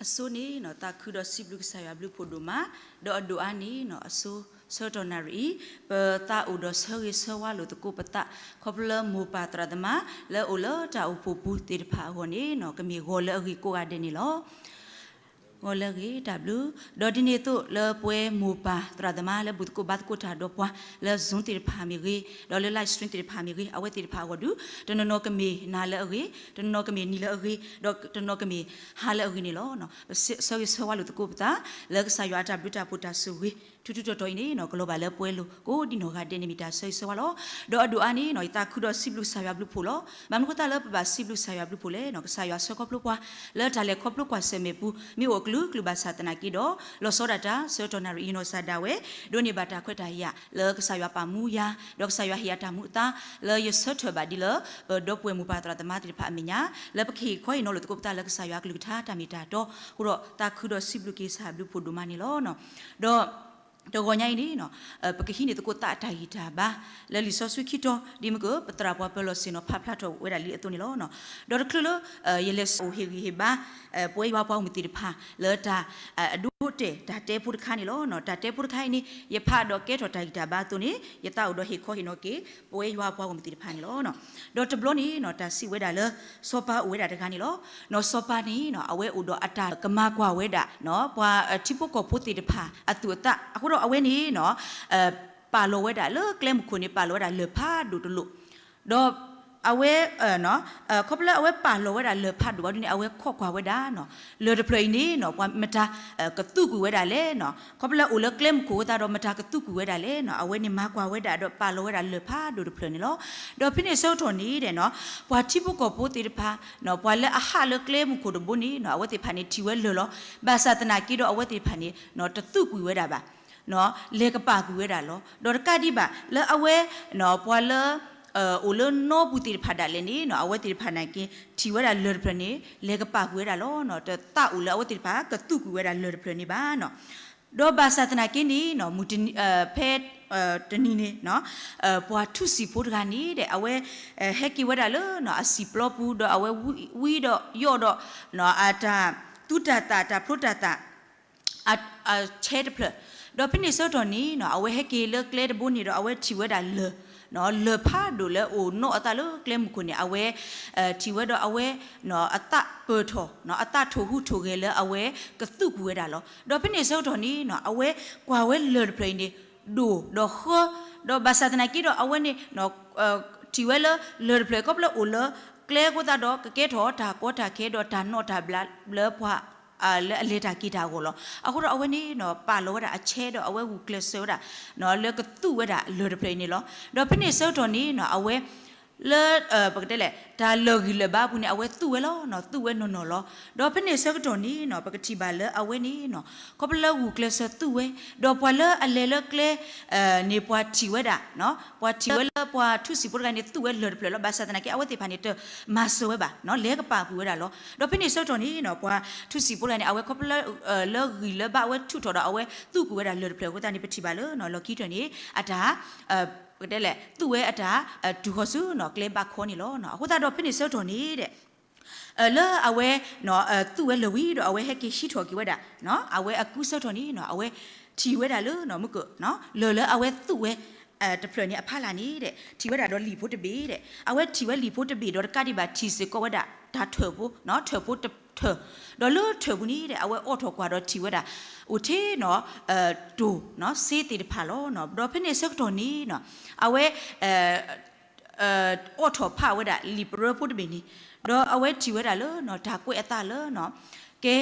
အဆိန့ၣ် သးခုဒီးစံးဘျုးကစၢ်ယွၤဘျုးဖှိၣ်ဒိၣ်မး, ဒီးအဒိၣ်အါန့ၣ် အဆိဆၢကတီၢ်နၣ်ရံၣ်အံၤ ပသးအိၣ်ဒီးဆၢဂ့ၤဆၢဝါလိာ်သကိးပသး ခီဖျိလၢမိၢ်ပၢ်သရၣ်သမါ လၢအအိၣ်လၢတၢ်အိၣ်ဖှိၣ်ပူၤသ့ၣ်တဖၣ်အဂီၢ်န့ၣ် ကမ့ၢ်ဂီၤလၢအဂ့ၤကိးဂၤဒဲးန့ၣ်လီၤ. ဂီၤလၢအဂ့ၤတၢ်ဘျုး, ဒီးဒ်န့ၣ်အသိးလၢပဝဲမိၢ်ပၢ်သရၣ်သမါလၢဘူၣ်သကိးဘါသကိးတၢ်ဒီးပှၤ လၢ Zoom သ့ၣ်တဖၣ်မ့ၢ်ဂ့ၤ, ဒီးလၢ live stream သ့ၣ်တဖၣ်မ့ၢ်ဂ့ၤ, အဝဲသ့ၣ်တဖၣ်အဂီၢ်ဒုး တနီၤနီၤကမ့ၢ်နၤလၢအဂ့ၤ, တနီၤနီၤကမ့ၢ်နံၤလၢအဂ့ၤ, ဒီးတနီၤကမ့ၢ်ဟါလၢအဂ့ၤန့ၣ်လီၤ. ပဆၢဂ့ၤဆၢဝါလိာ်သကိးပသး လၢကစၢ်ယွၤအတၢ်ဘျုးတၢ်ဖှိၣ်တၢ်ဆိၣ်ဂ့ၤ ထူးထူးတီၤတီၤအံၤန့ၣ် ကလီၤဘၣ်လၢပဝဲလိၤကိးဒံနီၢ်ဂၤဒဲးန့ၣ် မ့ၢ်တၢ်ဆၢဂ့ၤဆၢဝါလီၤ. ဒီးအဒိၣ်အါန့ၣ် ယသးခုဒီးစံးဘျုးကစၢ်ယွၤဘျုးဖှိၣ်လီၤ. ဘၣ်မနုၤအဃိသတးလၢပဘၣ်စံးဘျုးကစၢ်ယွၤဘျုးဖှိၣ်လဲၣ်န့ၣ် ကစၢ်ယွၤဆှၢခီဖျိပှၤ လၢတၢ်လဲၤခီဖျိကွၢ်ဆၢၣ်မဲာ်ပူၤ မ့ၢ်အိၣ်အကလုာ်ကလုာ်ဘၣ်ဆၣ်သနာ်က့ဒီး လီၤဆီဒၣ်တၢ် ဆၢကတီၢ်နၣ်ရံၣ်အံၤနီၢ်ကစၢ်ဒၣ်ဝဲ ဒိးန့ၢ်ဘၣ်တၢ်ခွဲးတၢ်ယာ် လၢကစၢ်ယွၤပာ်မူယၤ ဒီးကစၢ်ယွၤဟ့ၣ်ယၤတၢ်မူအသါ လၢယဆၢထၢၣ်ဘၣ်ဒ်လၢ ပဒီပုၢ်ဝဲၢ်မိၢ်ပၢ်သရၣ်သမါသ့ၣ်တဖၣ်အမဲာ်ညါ လၢပကဟ့ၣ်ခီဟ့ၣ်နီၤလိာ်သကိးပသးလၢကစၢ်ယွၤအကလုၢ်ကထါတၢ်မ့ၢ်တၢ်တီအဃိဒီး သးခုဒီးစံးဘျုးက့ၤကစၢ်ယွၤဘျုးဖှိၣ်ဒိၣ်မးန့ၣ်လီၤ. ဒီး တဂီၤညါအံၤန့ၣ် ပကဟံးန့ၢ်သကိးသးအတၢ်ဂံၢ်တၢ်ဘါ လၢလံာ်စီဆှံခံတီၤ ဒ်မ့ၢ်က ပသရၣ်ပှၤပၢၤလီၢ်ဆ့ၣ်နီၤဖးဖျါထီၣ်ဝဲဒၣ်လံအသိးန့ၣ်လီၤ. ဒီးတချုးလၢ ယလဲၤအိၣ်ဟ့ၣ်ဂံၢ်ဟ့ၣ်ဘါ ပဝဲယွၤပှၤဂီၢ်မုၢ်သ့ၣ်တဖၣ် လၢတၢ် အဒိအတဲာ်တၢ်တဲဖိတခါန့ၣ်လီၤ. တၢ်တဲဖိတခါအံၤန့ၣ် ယဖးဒီးကဲထီၣ်တၢ်ဂံၢ်တၢ်ဘါအသိးန့ၣ် ယသးအိၣ်ဒီးဟ့ၣ်ခီဟ့ၣ်နီၤက့ၤ ပဝဲယွၤပှၤဂီၢ်မုၢ်သ့ၣ်တဖၣ်န့ၣ်လီၤ. ဒီးတဘျီန့ၣ် တၢ်စံးဝဲဒၣ်လၢ စီၤပၤအိၣ်ဝဲဒၣ်တဂၤန့ၣ်လီၤ. စီၤပၤန့ၣ် အဝဲအိၣ်ဒီးအတၢ်ကမၤကွၢ်ဝဲဒၣ် ပှၤထံဖိကီၢ်ဖိသ့ၣ်တဖၣ်အသူၣ်အသး အဃိဒီးအဝဲန့ၣ် ပာ်လီၤဝဲဒၣ်လၢကျဲမုၢ်ခိၣ်န့ၣ် ပာ်လီၤဝဲဒၣ်လၢၢ်ဖးဒိၣ်တလိၣ်, ဒီးအဝဲ ခီဖျိလၢအဝဲပာ်လီၤဝဲဒၣ်လၢၢ်ဖးဒိၣ်ဘၣ်ဒ်န့ၣ် အဝဲခိးကွၢ်ဝဲဒၣ် လၢၢ်တဖျၢၣ်အံၤန့ၣ် ပှၤမတၤကသူၣ်ကွံာ်ဝဲဒၣ်လဲၣ်, ခီဖျိလၢအိၣ်လၢကျဲမုၢ်ခိၣ်အဃိသတးဒီးမတၤကသူၣ်ကွံာ်ဝဲဒၣ်လဲၣ်, အဝဲန့ၣ်မၤကွၢ်ဝဲဒၣ်ဒီးပာ်လီၤဝဲဒၣ်လၢၢ်ဖးဒိၣ်တဖျၢၣ်န့ၣ်လီၤ. ဒီးဖဲန့ၣ်ဆၢကတီၢ်န့ၣ်ဒီး ပှၤထံဖိကီၢ်ဖိသ့ၣ်တဖၣ် ပှၤလၢအဟးလၢကျဲမုၢ်ခိၣ်တဘိန့ၣ် အဝဲသ့ၣ်တဖၣ်န့ၣ်ထံၣ်ဝဲလၢၢ်လီၤ. ဘၣ်ဆၣ်သနာ်က့ဒီးအဝဲသ့ၣ်တဖၣ်န့ၣ် တသူၣ်ကွံာ်ဝဲဒၣ်ဘၣ် လဲၤကပာ်ကွံာ်ဝဲဒၣ်လီၤ. ဒီးတကးဒံးဘၣ် လၢအဝဲ ပှၤလၢ အိၣ်လၢနီပူၤသ့ၣ်တဖၣ်ဒၣ်လဲာ်န့ၣ် အဝဲသ့ၣ်တဖၣ်နာ်က့ ထံၣ်ဝဲဒၣ်လၢၢ်တဖျၢၣ်န့ၣ် လဲၤကပာ်ကွံာ်ဝဲဒၣ်လီၤ. တသးအိၣ်လၢအဝဲသ့ၣ်တဖၣ် ကသူၣ်ကွံာ်ဝဲဒၣ်လၢၢ်တဖျၢၣ်န့ၣ်ဘၣ်. ဒီးဘၣ်ဆၣ်သနာ်က့န့ၣ် ဖဲ တနံၤန့ၣ် ပှၤထူစံာ်ဖိတဂၤန့ၣ်ဒီး အဝဲ ဟဲက့ၤဝဲဒၣ်လၢ အစံာ်ပျီပူၤ ဒီးအဝဲဝံဒီးယီၣ်ဒီး အတၢ်သူတၢ်သၣ် တၢ်ဖျိတၢ်သၣ် အဆဲတဖျၢၣ်, ဒီးဖဲန့ၣ်ဆၢကတီၢ်န့ၣ် အဝဲဟဲက့ၤလၢကျဲတဘိန့ၣ်ဒီး အဝဲထံၣ်ဝဲဒၣ်လၢၢ် လၢၢ်ဖးဒိၣ်လၢအိၣ်နီၣ်အသးလၢကျဲမုၢ်ခိၣ်န့ၣ် အဝဲ ထံၣ်ဝဲဒီးအဝဲ အသးပၢၢ်ထီၣ် အသးထိၣ်ဟူးထိၣ်ဂဲၤလၢအဝဲကသူၣ်ကွံာ်ဝဲဒၣ်လီၤ. ဒီးဖဲန့ၣ်ဆၢကတီၢ်န့ၣ် အဝဲကွၢ်ဝဲလၢၢ်တဖျၢၣ်အံၤန့ၣ် ဒိၣ်ဒီးဃၢ, ဒီးဘၣ်ဆၣ်သနာ်က့ဒီးအဝဲန့ၣ် ထံၣ်ဝဲလၢလၢၢ်တဖျၢၣ် ခီဖျိအိၣ်လၢကျဲအဃိသတးဒီး ကကဲထီၣ်တၢ်ကီတၢ်ခဲဒီးတၢ်နီၣ်တၢ်ဘျးလၢပှၤ လၢအလဲၤတၢ်က့ၤတၢ်အဂီၢ်လီၤ. အဃိဒီးအဝဲန့ၣ် ပာ်လီၤဝဲဒၣ်အဆဲဒီးအဝဲဂုာ်ကျဲးစၢးဝဲဒၣ် လၢကသူၣ်ဝဲဒၣ်လၢၢ်တဖျၢၣ်အံၤန့ၣ်လီၤ. ဒီးဖဲန့ၣ်ဆၢကတီၢ်န့ၣ် အဝဲ လၢ ပကတဲလဲၣ် တၢ်လၢာ်ဂံၢ်လၢာ်ဘါအပူၤန့ၣ် အဝဲသူၣ်ဝဲလီၤ, သူၣ်ဝဲနီၢ်နီၢ်လီၤ. ဒီးဖဲန့ၣ်ဆၢကတီၢ်န့ၣ် ပကထံၣ်ဘၣ်လၢအဝဲန့ၣ် ခီဖျိလၢဂုာ်ကျဲးစၢးသူၣ်ဝဲ, ဒီးပှၤလၢအလဲၤလၢကျဲ န့ၣ်ပှၤထံၣ်ဝဲဒၣ် ပှၤထံၣ်ဝဲလၢပှၤထူစံာ်ဖိတဂၤန့ၣ် သူၣ်ဝဲလၢၢ်တဖျၢၣ်လီၤ. ဘၣ်ဆၣ်သနာ်က့ အဝဲသ့ၣ်တဖၣ်န့ၣ် တမၤစၢၤဝဲဘၣ် လဲၤကပာ်ကွံာ်ဝဲဒၣ်လီၤ. ဒီးဖဲန့ၣ်ဆၢကတီၢ်န့ၣ် ပှၤထူစံာ်ဖိတဂၤန့ၣ် အဝဲခီဖျိလၢ လၢဂံၢ်လၢဘါအဝဲထူးထီၣ်ဒီးအဝဲသူၣ်ကွံာ်ဝဲဒၣ်လၢၢ်တဖျၢၣ်အဃိသတးန့ၣ် ပထံၣ်ဘၣ်လၢ လီၢ်ခံကတၢၢ်န့ၣ် အတၢ် ပကတဲလဲၣ် သူၣ်ဝဲအတၢ် တုၤဃီၤဆူကျဲဘးခီန့ၣ်လီၤ. အဃိသတးဒီးဖဲန့ၣ်ဆၢကတီၢ်န့ၣ်ဒီး လၢအဝဲ သူၣ်ဝဲလၢာ်ဝံၤဒီးအဝဲဟဲက့ၤဟံးထီၣ်က့ၤဝဲဒၣ် အဝဲအကူဆၢကတီၢ်န့ၣ် အဝဲထံၣ်ဝဲဒၣ်လၢ မုၢ်က လၢၢ်လၢအဝဲသူၣ်ဝဲ တဖျၢၣ်န့ၣ်အဖီလာ်န့ၣ်ဒီး ထံၣ်ဝဲဒၣ်ဒီးလံာ်ဖိတဘ့ၣ်ဒီး အဝဲထံၣ်ဝဲလံာ်ဖိတဘ့ၣ်ဒီးတကးဒံးဘၣ်ထံၣ်စ့ၢ်ကီးဝဲဒၣ်တၢ်ထၢၣ်ဖိ ထၢၣ်ဖိတထၢၣ်, ဒီးလၢထၢၣ်ပူၤန့ၣ်ဒီး အဝဲအိးထီၣ်ကွၢ်ဒီးထံၣ်ဝဲဒၣ် အိၣ်ထဲနီၤ တိၢ် စ့သ့ၣ်တဖၣ်လီၤ. ဒီးဖဲန့ၣ်ဆၢကတီၢ်န့ၣ် အဝဲ အိးထီၣ်ဖးဝဲဒၣ်လံာ်ပရၢဖိတဘ့ၣ်န့ၣ်, ဒီးအဝဲထံၣ်ဝဲဒၣ်လၢ တၢ်ကွဲးအသးလၢ ကဲ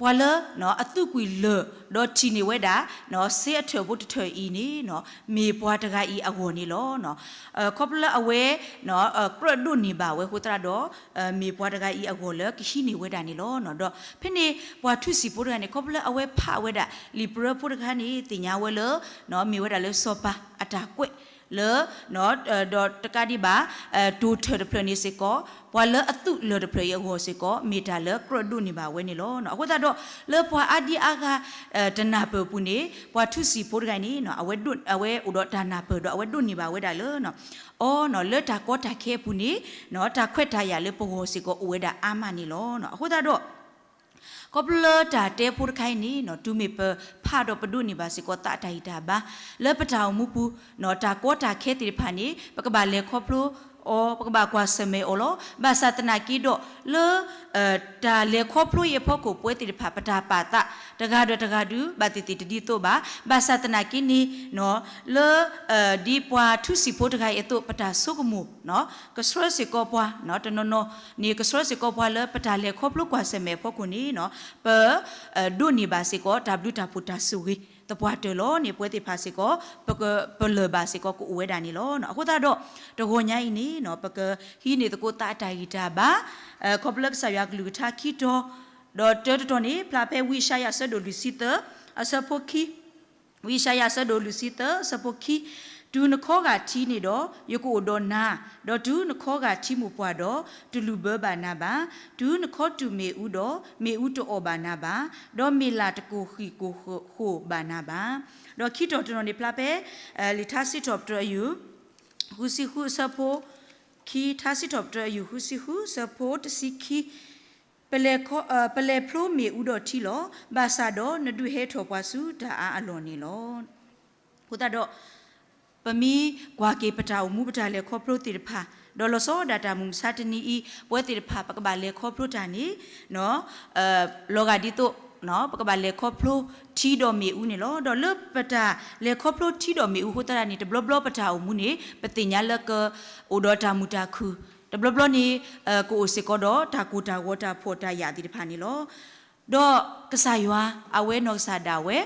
ပှၤလၢ အသူၣ်ကွံာ်လၢၢ် ဒီးထံၣ်န့ၢ်ဝဲဒၣ် စ့အထၢၣ်ဖိတထၢၣ်အံၤန့ၣ် မ့ၢ်ပှၤတဂၤအံၤအဂီၢ်န့ၣ်လီၤ. ခီဖျိလၢအဝဲ ကြၢးဒိးန့ၢ်ဘၣ်ဝဲအဃိသတးဒီး မ့ၢ်ပှၤတဂၤအံၤအဂီၢ်လၢကဟံးန့ၢ်ဝဲဒၣ်န့ၣ်လီၤ. ဒီးဖဲန့ၣ်ပှၤထူစံာ်ဖိတဂၤန့ၣ် ခီဖျိလၢအဝဲဖးဝဲဒၣ်လံာ်ပရၢဖိတခါန့ၣ် သ့ၣ်ညါဝဲလၢ မ့ၢ်ဝဲဒၣ်လၢစီၤပၤအတၢ်ကွဲးလၢ ဒီးတကးဒံးဘၣ် တိၢ်ထၢၣ်တဖျၢၣ်န့ၣ်စ့ၢ်ကီး ပှၤလၢအသူၣ်လၢၢ်တဖျၢၣ်အံၤအဂီၢ်စ့ၢ်ကီး မ့ၢ်တၢ်လၢကြၢးဒိးန့ၢ်ဘၣ်ဝဲန့ၣ်လီၤ. အဃိသတးဒီး လၢပှၤအါဒံအါဂၤ တနၢ်ပၢၢ်အပူၤန့ၣ် ပှၤထူစံာ်ဖိတဂၤန့ၣ် အဝဲဒိး အဝဲအိၣ်ဒီးတၢ်နၢ်ပၢၢ်ဒီးအဝဲဒိးန့ၢ်ဘၣ်ဝဲဒၣ်လၢ အီၤ လၢတၢ်ကီတၢ်ခဲအပူၤန့ၣ် တၢ်ခွဲးတၢ်ယာ်လၢပဂီၢ်စ့ၢ်ကီးအိၣ်ဝဲဒၣ်အါမးန့ၣ်လီၤ. အဃိသတးဒီး ခီဖျိလၢတၢ်တဲဖိတခါအံၤန့ၣ် တုၤမ့ၢ်ပဖးဒီးပဒိးန့ၢ်ဘၣ်စ့ၢ်ကီးသးတၢ်ဂံၢ်တၢ်ဘါ လၢပတၢ်အိၣ်မူပူၤ တၢ်ကီတၢ်ခဲသ့ၣ်တဖၣ်န့ၣ် ပကဘၣ်လဲၤခီဖျိအီၤ ပကဘၣ်ကွၢ်ဆၢၣ်မဲာ်အီၤလီၤ. ဘၣ်ဆၣ်သနာ်က့ဒီး လၢ တၢ်လဲၤခီဖျိအံၤအဖီခိၣ် ပဝဲသ့ၣ်တဖၣ် ပတၢ်ပာ်သး တဂၤဒီးတဂၤဒုး ဘၣ်သ့ၣ်သ့ၣ်တဒ်သိးဘၣ်. ဘၣ်ဆၣ်သနာ်က့န့ၣ် လၢ ဒ်ပှၤထူစံာ်ဖိတဂၤအံၤအသိး ပတၢ်ဆိကမိၣ် ကဆှၢစ့ၢ်ကီးပှၤ တနီၤနီၤန့ၣ် ကဆှၢစ့ၢ်ကီးပှၤလၢပတၢ်လဲၤခီဖျိကွၢ်ဆၢၣ်မဲာ်အဖီခိၣ်န့ၣ် ပ ဒိးန့ၢ်ဘၣ်စ့ၢ်ကီး တၢ်ဘျုးတၢ်ဖှိၣ်တၢ်ဆိၣ်ဂ့ၤသပှၢ်တၢၢ်လီၤန့ၣ် ပဝဲသ့ၣ်တဖၣ်စ့ၢ်ကီး ပကပလၢၢ်ဘၣ်စ့ၢ်ကီးကအိၣ်ဝဲဒၣ်န့ၣ်လီၤ. အဃိသတးဒီး တဂီၤညါအံၤန့ၣ် ပကဟံးန့ၢ်သကိးသးအတၢ်ဂံၢ်တၢ်ဘါ ခီဖျိလၢကစၢ်ယွၤအကလုၢ်ကထါခံတီၤ ဒီးတၢတတီၤန့ၣ် ဖျါဖဲဝံယၡါယၤအဆၢဒိၣ်လွံၢ်ဆံသၢ အဆၢဖိခံ ဝံယၡါယၤအဆၢဒိၣ်လွံၢ်ဆံသၢ အဆၢဖိခံ, တုၤနခီဂာ်ထံန့ၣ်ဒီး ယကအိၣ်ဒီးနၤ, ဒီးတုၤနခီဂာ်ထံမိၢ်ပှၢ်ဒီး တလူၤဘၢဘၣ်နၤဘၣ်. တုၤနခီတူာ်မ့ၣ်အူဒီး မ့ၣ်အူတအီၣ်ဘၣ်နၤဘၣ်, ဒီးမ့ၢ်လၢ်တကိၢ်ဃံၣ်ကိၢ်ဃိၣ်ဘၣ်နၤဘၣ်. ဒီးခံတီၤတတီၤန့ၣ်ဖျါဖဲ လံာ်ထါစံးထီၣ်ပတြၢၤအယုၢ် ဃုဆံဃုအဆၢဖိ ခံ, ထါစံးထီၣ်ပတြၢၤအယုၢ်ဃုဆံဃုအဆၢဖိတဆံခံ, ပလဲၤဖျိမ့ၣ်အူဒီးထံလီၤ. ဘၣ်ဆၣ်ဒီးနဒုးဟဲထီၣ်ပှၤဆူတၢ်အါအလီၢ်န့ၣ်လီၤ. အဃိသတးဒီး ပမ့ၢ်ကွၢ်က့ၤပတၢ်အိၣ်မူပတၢ်လဲၤခီဖျိသ့ၣ်တဖၣ် ဒီးလီၤဆီဒၣ်တၢ်မုၢ်မဆါတနံၤအံၤ ပဝဲသ့ၣ်တဖၣ် ပကဘၣ်လဲၤခီဖျိတၢ်န့ၣ် လီၤဂာ်ဒ်သိး ပကဘၣ်လဲၤခီဖျိထံဒီးမ့ၣ်အူန့ၣ်လီၤ. ဒီးလၢပတၢ်လဲၤခီဖျိထံဒီးမ့ၣ်အူအဃိသတးန့ၣ် တဘျီဘျီပတၢ်အိၣ်မူန့ၣ် ပသ့ၣ်ညါလၢကအိၣ်ဒီးတၢ်မုာ်တၢ်ခုၣ်, တဘျီဘျီန့ၣ် ကအိၣ်စ့ၢ်ကီးဒီးတၢ်ကိၢ်တၢ်ဂီၤတၢ်ဖှီၣ်တၢ်ယာ်သ့ၣ်တဖၣ်န့ၣ်လီၤ. ဒီးကစၢ်ယွၤအဝဲနီၢ်ကစၢ်ဒၣ်ဝဲ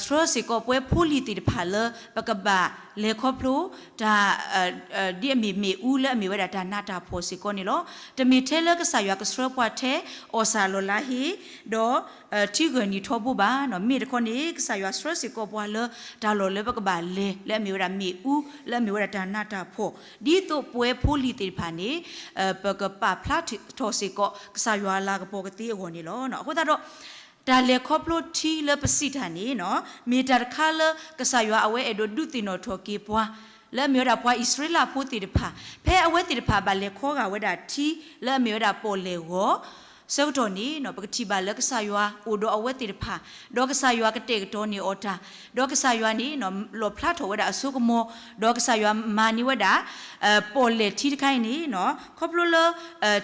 ဆှၢစ့ၢ်ကီးပဝဲဖိလံၤသ့ၣ်တဖၣ်လၢ ပကဘၣ်လဲၤခီဖျိတၢ် ဒ်အမ့ၢ်မ့ၣ်အူလၢအမ့ၢ်ဝဲဒၣ်တၢ်နးတၢ်ဖှီၣ်စ့ၢ်ကီးန့ၣ်လီၤ. တမ့ၢ်ထဲလၢကစၢ်ယွၤကဆှၢပှၤထဲအီၣ်စၢ်လီၢ်လါဟ့ ဒီး ထံဂၢၢ်နံၣ်ထီဘိဘၣ်, မ့ၢ်တခီန့ၣ် ကစၢ်ယွၤဆှၢစ့ၢ်ကီးပှၤလၢတၢ်လီၢ်လၢပကဘၣ်လဲၤ လၢအမ့ၢ်ဝဲဒၣ်မ့ၣ်အူ လၢအမ့ၢ်ဝဲဒၣ်တၢ်နးတၢ်ဖှီၣ် ဒ်သိးပဝဲဖိလံၤသ့ၣ်တဖၣ်န့ၣ် ပကပာ်ဖျါထီၣ်စ့ၢ်ကီး ကစၢ်ယွၤအလၤကပီၤကသ့အဂီၢ်န့ၣ်လီၤ. အဃိသတးဒီး တၢ်လဲၤခီဖျိထံလၢပစံးတၢ်န့ၣ် မ့ၢ်တၢ်တခါလၢကစၢ်ယွၤအဝဲအဲၣ်ဒိးဒုးသ့ၣ်နီၣ်ထီၣ်က့ၤပှၤ လၢအမ့ၢ်ဝဲဒၣ်ပှၤအံၣ်စရ့လးဖိသ့ၣ်တဖၣ် ဖဲအဝဲသ့ၣ်တဖၣ်ဘၣ်လဲၤခီဂာ်ဝဲဒၣ်ထံ လၢအမ့ၢ်ဝဲဒၣ်ပီၣ်လဲၣ်ဂီၤ ဆၢကတီၢ်န့ၣ် ပကထံၣ်ဘၣ်လၢကစၢ်ယွၤအိၣ်ဒီးအဝဲသ့ၣ်တဖၣ်, ဒီးကစၢ်ယွၤကတဲာ်ကတီၤန့ၢ်အီၤတၢ်, ဒီးကစၢ်ယွၤန့ၣ် လီၣ်ဖျါထီၣ်ဝဲဒၣ်အစိကမီၤ, ဒီးကစၢ်ယွၤမၤန့ၢ်ဝဲဒၣ် ပီၣ်လဲၣ်ထံတခါအံၤန့ၣ် ခီဖျိလၢ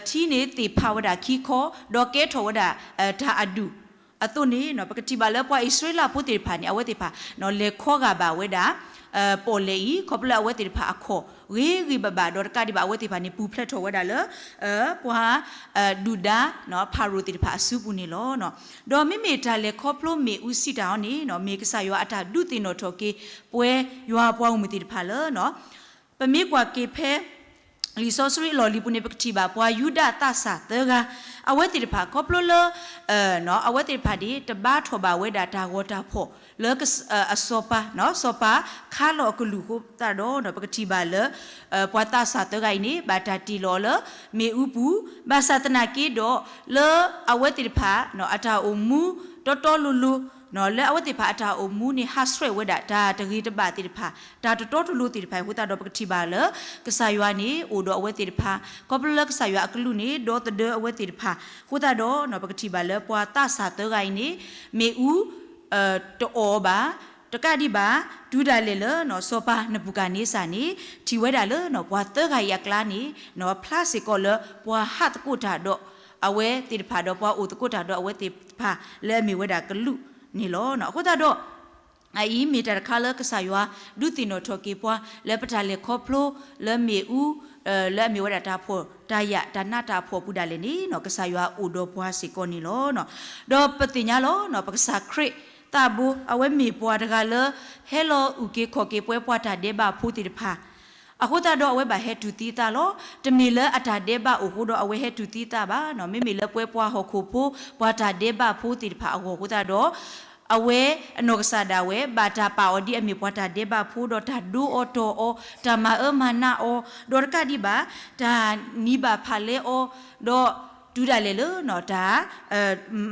ထံန့ၣ်သ့ၣ်ဖးဝဲဒၣ်ခံခီ, ဒီးကဲထီၣ်ဝဲဒၣ် တၢ်အဒူၣ်အသိးန့ၣ် ပကထံၣ်ဘၣ်လၢပှၤအံၣ်စရ့လးဖိသ့ၣ်တဖၣ်န့ၣ် အဝဲသ့ၣ်တဖၣ် လဲၤခီဂာ်ဘၣ်ဝဲဒၣ် ပီၣ်လဲၣ်အံၤ ခီဖျိလၢအဝဲသ့ၣ်တဖၣ်အခီၣ်ဂ့ၤဂ့ၤဘၣ်ဘၣ် ဒီးတကးဒံးဘၣ် အဝဲသ့ၣ်တဖၣ်န့ၣ် ပူၤဖျဲးထီၣ်ဝဲဒၣ်လၢ ပှၤ ဒုၣ်ဒါ ဖၤရိၤသ့ၣ်တဖၣ်အစုပူၤန့ၣ်လီၤ. ဒီးမ့မ့ၢ်တၢ်လဲၤခီဖျိမ့ၣ်အူစံးတၢ်အီၤန့ၣ် မ့ၢ်ကစၢ်ယွၤအတၢ်ဒုးသ့ၣ်နီၣ်ထီၣ်က့ၤ ပဝဲယွၤအပှၤဂီၢ်မုၢ်သ့ၣ်တဖၣ်လၢ ပမ့ၢ်ကွၢ်က့ၤဖဲ လံာ်စီဆှံအလီၢ်လံၤပူၤန့ၣ် ပကထံၣ်ဘၣ်ပှၤယူဒၤသးစၢ်သၢဂၤ အဝဲသ့ၣ်တဖၣ်ခီဖျိလၢ အဝဲသ့ၣ်တဖၣ်န့ၣ် တဘါထီၣ်ဘၣ်ဝဲဒၣ်တၢ်ဂီၤတၢ်ဖှီၣ် လၢ အစီၤပၤ စီၤပၤခးလီၤအကလုၢ်အဃိသတးဒီး ပကထံၣ်ဘၣ်လၢ ပှၤသးစၢ်သၢဂၤအံၤန့ၣ် ဘၣ်တၢ်တ့ၢ်လီၤအီၤလၢ မ့ၣ်အူပူၤ, ဘၣ်ဆၣ်သနာ်က့ဒီး လၢအဝဲသ့ၣ်တဖၣ် အတၢ်အိၣ်မူတီတီလိၤလိၤ လၢအဝဲသ့ၣ်တဖၣ်အတၢ်အိၣ်မူန့ၣ် ဟးဆှဲးဝဲဒၣ်တၢ်တဂ့ၤတဘၣ်သ့ၣ်တဖၣ် တၢ်တတီတလိၤသ့ၣ်တဖၣ်အဃိသတးဒီး ပကထံၣ်ဘၣ်လၢ ကစၢ်ယွၤန့ၣ် အိၣ်ဒီးအဝဲသ့ၣ်တဖၣ် ခီဖျိလၢကစၢ်ယွၤအကလူးန့ၣ် ဒီသဒၢအဝဲသ့ၣ်တဖၣ်အဃိသတးဒီး ပကထံၣ်ဘၣ်လၢပှၤသးစၢ်သၢဂၤအံၤန့ၣ် မ့ၣ်အူ တအီၣ်အီၤဘၣ်, တကးဒံးဘၣ် တုၤဒၣ်လဲာ်လၢ စီၤပၤနဘူၤခၣ်န့စၢ်န့ၣ် ထံၣ်ဝဲဒၣ်လၢ ပှၤသၢဂၤအံၤအကျါန့ၣ် ဖျါစ့ၢ်ကီးလၢ ပှၤဟးသကိးတၢ်ဒီး အဝဲသ့ၣ်တဖၣ်ဒီး ပှၤအိၣ်သကိးတၢ်ဒီးအဝဲသ့ၣ်တဖၣ် လၢအမ့ၢ်ဝဲဒၣ်ကလူးန့ၣ်လီၤ. အဃိသတးဒီး အအံၤမ့ၢ်တၢ်တခါလၢကစၢ်ယွၤ ဒုးသ့ၣ်နီၣ်ထီၣ်က့ၤပှၤ လၢပတၢ်လဲၤခီဖျိ လၢမ့ၣ်အူ လၢအမ့ၢ်ဝဲဒၣ်တၢ်ဖှီၣ်တၢ်ယာ် တၢ်နးတၢ်ဖှီၣ်ပူၤဒၣ်လဲာ်န့ၣ် ကစၢ်ယွၤအိၣ်ဒီးပှၤစ့ၢ်ကီးန့ၣ်လီၤ. ဒီးပသ့ၣ်ညါလီၤ ပကစၢ်ခရံာ်သးဘိ အဝဲမ့ၢ်ပှၤတဂၤလၢ ဟဲလီၤအုၣ်က့ၤခီၣ်က့ၤပဝဲပှၤတၢ်ဒဲးဘးဖိသ့ၣ်တဖၣ် အဃိသတးဒီးအဝဲဘၣ်ဟဲတူၢ်သံသးလီၤ. တမ့ၢ်လၢအတၢ်ဒဲးဘးအိၣ်အဃိဒီးအဝဲဟဲတူၢ်သံသးဘၣ်, မ့မ့ၢ်လၢပဝဲပှၤဟီၣ်ခိၣ်ဖိ ပှၤတၢ်ဒဲးဘးဖိသ့ၣ်တဖၣ်အဂီၢ်အဃိသတးဒီး အဝဲအနီၢ်ကစၢ်ဒၣ်ဝဲ ဘၣ်တၢ်ပာ်အီၤဒ်အမ့ၢ်ပှၤတၢ်ဒဲးဘးဖိဒီးတၢ်ဒိအီၤတီၢ်အီၤ တၢ်မၤအၢမၤနးအီၤ ဒီးတကးဒံးဘၣ် တၢ်နံၤဘၣ်ဖးလဲအီၤ ဒီးတုၤဒၣ်လဲာ်လၢ တၢ်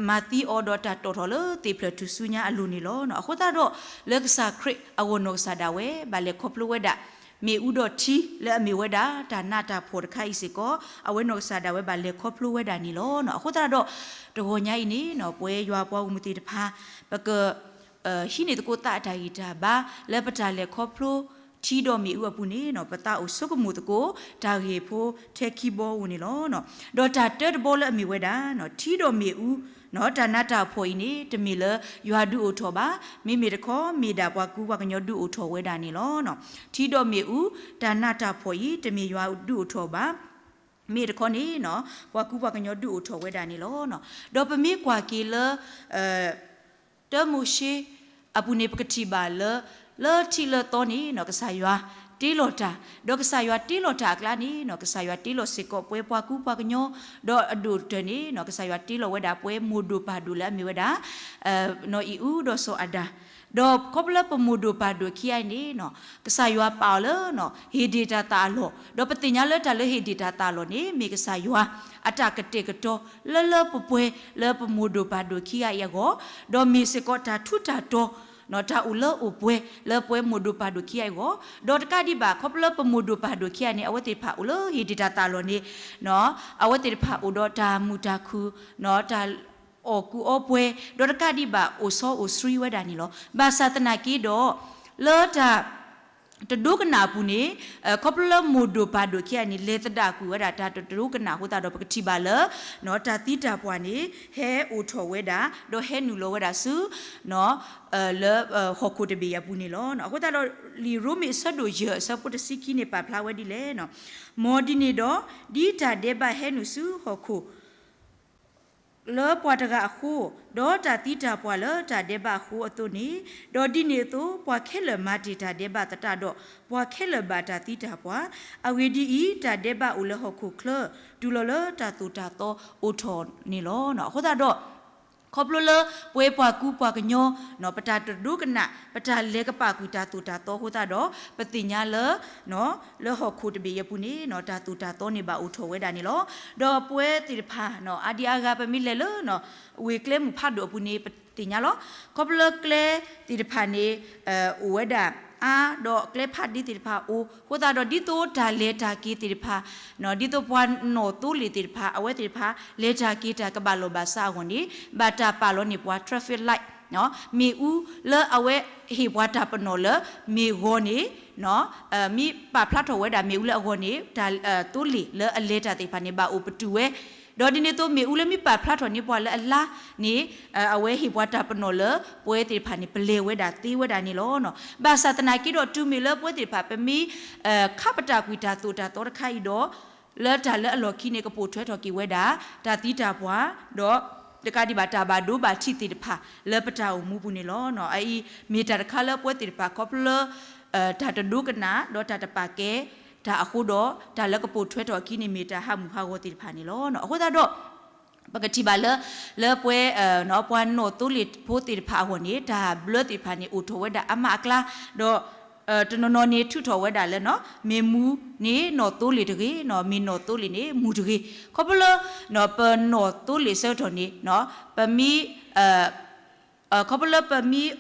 မၤသံအီၤဒီးတၢ်တီၣ်ထီၣ်လၢသ့ၣ်ဖျၢၣ်ထူၣ်စုညါအလိၤန့ၣ်လီၤ. အဃိသတးဒီး လၢကစၢ်ခရံာ်အဂီၢ်နီၢ်ကစၢ်ဒၣ်ဝဲ ဘၣ်လဲၤခီဖျိဝဲဒၣ် မ့ၣ်အူဒီးထံလၢအမ့ၢ်ဝဲဒၣ် တၢ်နးတၢ်ဖှီၣ်တခါအံၤစ့ၢ်ကီး အဝဲနီၢ်ကစၢ်ဒၣ်ဝဲဘၣ်လဲၤခီဖျိဝဲဒၣ်န့ၣ်လီၤ. အဃိသတးဒီး တဂီၤညါအံၤန့ၣ် ပဝဲယွၤပှၤဂီၢ်မုၢ်သ့ၣ်တဖၣ် ပက ဟံးန့ၢ်သကိးသးအတၢ်ဂံၢ်တၢ်ဘါ လၢပတၢ်လဲၤခီဖျိ ထံဒီးမ့ၣ်အူအပူၤန့ၣ် ပသးအိၣ်ဆိကမိၣ်သကိး တၢ်ဂ့ၢ်ဖိထဲခံဘီဧိၤန့ၣ်လီၤ. ဒီးတၢ်တၢတဘီလၢအမ့ၢ်ဝဲဒၣ် ထံဒီးမ့ၣ်အူ တၢ်နးတၢ်ဖှီၣ်အံၤန့ၣ် တမ့ၢ်လၢယွၤဒုးအိၣ်ထီၣ်ဘၣ်, မ့မ့ၢ်တခီ မ့ၢ်ဒၣ်ပှၤကူပှၤကညီဒုးအိၣ်ထီၣ်ဝဲဒၣ်န့ၣ်လီၤ. ထံဒီးမ့ၣ်အူ တၢ်နးတၢ်ဖှီၣ်အံၤ တမ့ၢ်ယွၤဒုးအိၣ်ထီၣ်ဘၣ်, မ့ၢ်တခီန့ၣ် ပှၤကူပှၤကညီဒုးအိၣ်ထီၣ်ဝဲဒၣ်န့ၣ်လီၤ. ဒီးပမ့ၢ်ကွၢ်က့ၤလၢ တၢမိၤၡ့အပူၤန့ၣ် ပကထံၣ်ဘၣ်လၢ လၢထံးလၢသီန့ၣ် ကစၢ်ယွၤတ့လီၤတၢ်, ဒီးကစၢ်ယွၤတ့လီၤတၢ်အကျါန့ၣ် ကစၢ်ယွၤတ့လီၤစ့ၢ်ကီးပှၤကူပှၤကညီ ဒီးအဒိၣ်ကတၢၢ်န့ၣ် ကစၢ်ယွၤတ့လီၤဝဲဒၣ်ပှၤမိၢ်ဒိၣ်ပၢ်ဒိၣ်လၢအမ့ၢ်ဝဲဒၣ် နီၢ်အံၣ်အူဒီးစီၤအၤဒၣ်, ဒီးခီဖျိလၢပမိၢ်ဒိၣ်ပၢ်ဒိၣ်ခံဂၤအံၤန့ၣ် ကစၢ်ယွၤပာ်အီၤလၢ ဟ့ၣ်ဒ့ၣ်တၢ်သၣ်အလီၢ်, ဒီးပသ့ၣ်ညါလၢတၢ်လၢဟ့ၣ်ဒ့ၣ်တၢ်သၣ်အလီၢ်န့ၣ် မ့ၢ်ကစၢ်ယွၤအတၢ်ကတဲာ်ကတီၤလၢလၢပှဲၤပှဲၤလၢပမိၢ်ဒိၣ်ပၢ်ဒိၣ်ခံဂၤအံၤအဂီၢ်, ဒီးမ့ၢ်စ့ၢ်ကီးတၢ်ထူးတၢ်တီၤ တၢ်အိၣ်လၢအိၣ်ပှဲၤလၢပှၤမိၢ်ဒိၣ်ပၢ်ဒိၣ်ခံဂၤအံၤအဂီၢ်, ဒီးတကးဒံးဘၣ် ခီဖျိလၢပမိၢ်ဒိၣ်ပၢ်ဒိၣ်ခံဂၤန့ၣ် အဝဲသ့ၣ်တဖၣ်အိၣ်လၢဟ့ၣ်ဒ့ၣ်တၢ်သၣ်အလီၢ်န့ၣ် အဝဲသ့ၣ်တဖၣ်အိၣ်ဒီးတၢ်မုာ်တၢ်ခုၣ် တၢ်အီၣ်ကူအီပှဲၤ ဒီးတကးဒံးဘၣ်အိၣ်စီအိၣ်ဆှံဝဲဒၣ်န့ၣ်လီၤ. ဘၣ်ဆၣ်သနာ်က့ဒီး လၢတၢ် တဒိကနၣ်အပူၤန့ၣ် ခီဖျိလၢမိၢ်ဒိၣ်ပၢ်ဒိၣ်ခံဂၤန့ၣ် လဲၤသဒၣ်ကွံာ်ဝဲဒၣ်တၢ်တဒိကနၣ်အဃိသတးဒီး ပကထံၣ်ဘၣ်လၢ တၢ်သံတၢ်ပှၢ်န့ၣ် ဟဲအိၣ်ထီၣ်ဝဲဒၣ် ဒီးဟဲနုာ်လီၤဝဲဒၣ်ဆူ လၢဟီၣ်ခိၣ်တဘ့ၣ်အံၤအပူၤန့ၣ်လီၤ. အဃိသတးဒီး လံာ်ရိမ့ၤအဆၢဒိၣ်ယဲၢ်အဆၢဖိတဆံခံန့ၣ် ပာ်ဖျါဝဲဒ်လဲၣ်, မ်ဒ်န့ၣ်ဒီး ဒ်တၢ်ဒဲးဘးဟဲနုာ်ဆူဟီၣ်ခိၣ် လၢပှၤတဂၤအဃိ, ဒီးတၢ်သံတၢ်ပှၢ်လၢတၢ်ဒဲးဘးအဃိအသိးန့ၣ်, ဒီးဒ်န့ၣ်အသိး ပှၤခဲလၢာ်မၤတ့ၢ်တၢ်ဒဲးဘးသတးဒီး, ပှၤခဲလၢာ်ဘၣ်တၢ်သံတၢ်ပှၢ်, အဂ့ၢ်ဒ်အံၤ, တၢ်ဒဲးဘးအိၣ်လၢဟီၣ်ခိၣ်ချၢ, တုၤလီၤလၢတၢ်သိၣ်တၢ်သီအိၣ်ထီၣ်န့ၣ်လီၤ. အဃိသတးဒီး ခီဖျိလၢပဝဲပှၤကူပှၤကညီ ပတၢ်တဒိကနၣ် ပတၢ်လဲၤကပာ်ကွံာ်တၢ်သိၣ်တၢ်သီအဃိသတးဒီး ပသ့ၣ်ညါလၢ လၢဟီၣ်ခိၣ်တဘ့ၣ်အံၤအပူၤန့ၣ် တၢ်သိၣ်တၢ်သီန့ၣ်ဘၣ်အိၣ်ထီၣ်ဝဲဒၣ်န့ၣ်လီၤ. ဒီးပဝဲသ့ၣ်တဖၣ် အါဒံအါဂၤ ပမ့ၢ်လဲၤလၢ ဝ့ၢ်ကျဲမုၢ်ဖးဒိၣ်အပူၤန့ၣ် ပသ့ၣ်ညါလီၤ. ခီဖျိလၢကျဲသ့ၣ်တဖၣ်န့ၣ် အိၣ်ဝဲဒၣ်အါ ဒီးကျဲဖးဒ့သ့ၣ်တဖၣ်အိၣ်အဃိသတးဒီး ဒ်သိးတၢ်လဲၤတၢ်က့ၤသ့ၣ်တဖၣ် ဒ်သိးပှၤနီၣ်သိလ့ၣ်သ့ၣ်တဖၣ် အဝဲသ့ၣ်တဖၣ် လဲၤတၢ်က့ၤတၢ်ကဘၣ်လီၢ်ဘၣ်စးအဂီၢ်န့ၣ် ဘၣ်တၢ်ပာ်လီၤန့ၢ်ပှၤ traffic light မ့ၣ်အူလၢအဝဲဟ့ၣ်ပှၤတၢ်ပနီၣ်လၢ မ့ၢ်ဂီၤန့ၣ် မ့ၢ်ပာ်ဖျါထီၣ်ဝဲဒၣ်မ့ၣ်အူလၢအဂီၤန့ၣ် တၢ်သိလ့ၣ်လၢအလဲၤတၢ်သ့ၣ်တဖၣ်န့ၣ် ဘၣ်အိၣ်ပတုာ်ဝဲ ဒီးဒ်န့ၣ်အသိး မ့ၣ်အူလၢမ့ၢ်ပာ်ဖျါထီၣ်န့ၢ်ပှၤလၢအလါန့ၣ် အဝဲဟ့ၣ်ပှၤတၢ်ပနီၣ်လၢ ပဝဲသ့ၣ်တဖၣ်န့ၣ် ပလဲၤဝဲဒၣ်သ့ဝဲဒၣ်န့ၣ်လီၤ. ဘၣ်ဆၣ်သနာ်က့ဒီး တုၤမ့ၢ်လၢပဝဲသ့ၣ်တဖၣ် ပမ့ၢ်ခးပတာ်ကွံာ်တၢ်သိၣ်တၢ်သီတခါအံၤဒီး လၢတၢ်လၢအလီၢ်ခံန့ၣ် ကပိာ်ထွဲထီၣ်က့ၤဝဲဒၣ် တၢ်သံတၢ်ပှၢ် ဒီးတကးဒံးဘၣ်တၢ်ဘၣ်ဒိဘၣ်ထံးသ့ၣ်တဖၣ် လၢပတၢ်အိၣ်မူပူၤန့ၣ်လီၤ. အအံၤမ့ၢ်တၢ်တခါလၢပဝဲသ့ၣ်တဖၣ် ခီဖျိလၢ တၢ်တဒိကနၣ် ဒီးတၢ်တပာ်ကဲတၢ်အဃိဒီး တၢ်လၢကပိာ်ထွဲထီၣ်အခံန့ၣ်မ့ၢ်တၢ်ဟးမုၢ်ဟးဂီၤသ့ၣ်တဖၣ်န့ၣ်လီၤ. အဃိသတးဒီး ပကထံၣ်ဘၣ်လၢ လၢပဝဲ ပှၤနီၣ်သိလ့ၣ်ဖိသ့ၣ်တဖၣ်အဂီၢ်န့ၣ် တၢ်ဘျၢသ့ၣ်တဖၣ်န့ၣ် အိၣ်ထီၣ်ဝဲဒၣ်အါမးအကျါ ဒီး တနီၤနီၤန့ၣ် ထုးထီၣ်ဝဲဒၣ်လၢ မ့ၢ်မူန့ၣ်နီၣ်သိလ့ၣ်တဂ့ၤ, မ့ၢ်နီၣ်သိလ့ၣ်န့ၣ်မူတဂ့ၤ. ခီဖျိလၢ ပနီၣ်သိလ့ၣ်အဆၢကတီၢ်န့ၣ် ပမ့ၢ် ခီဖျိလၢပမ့ၢ်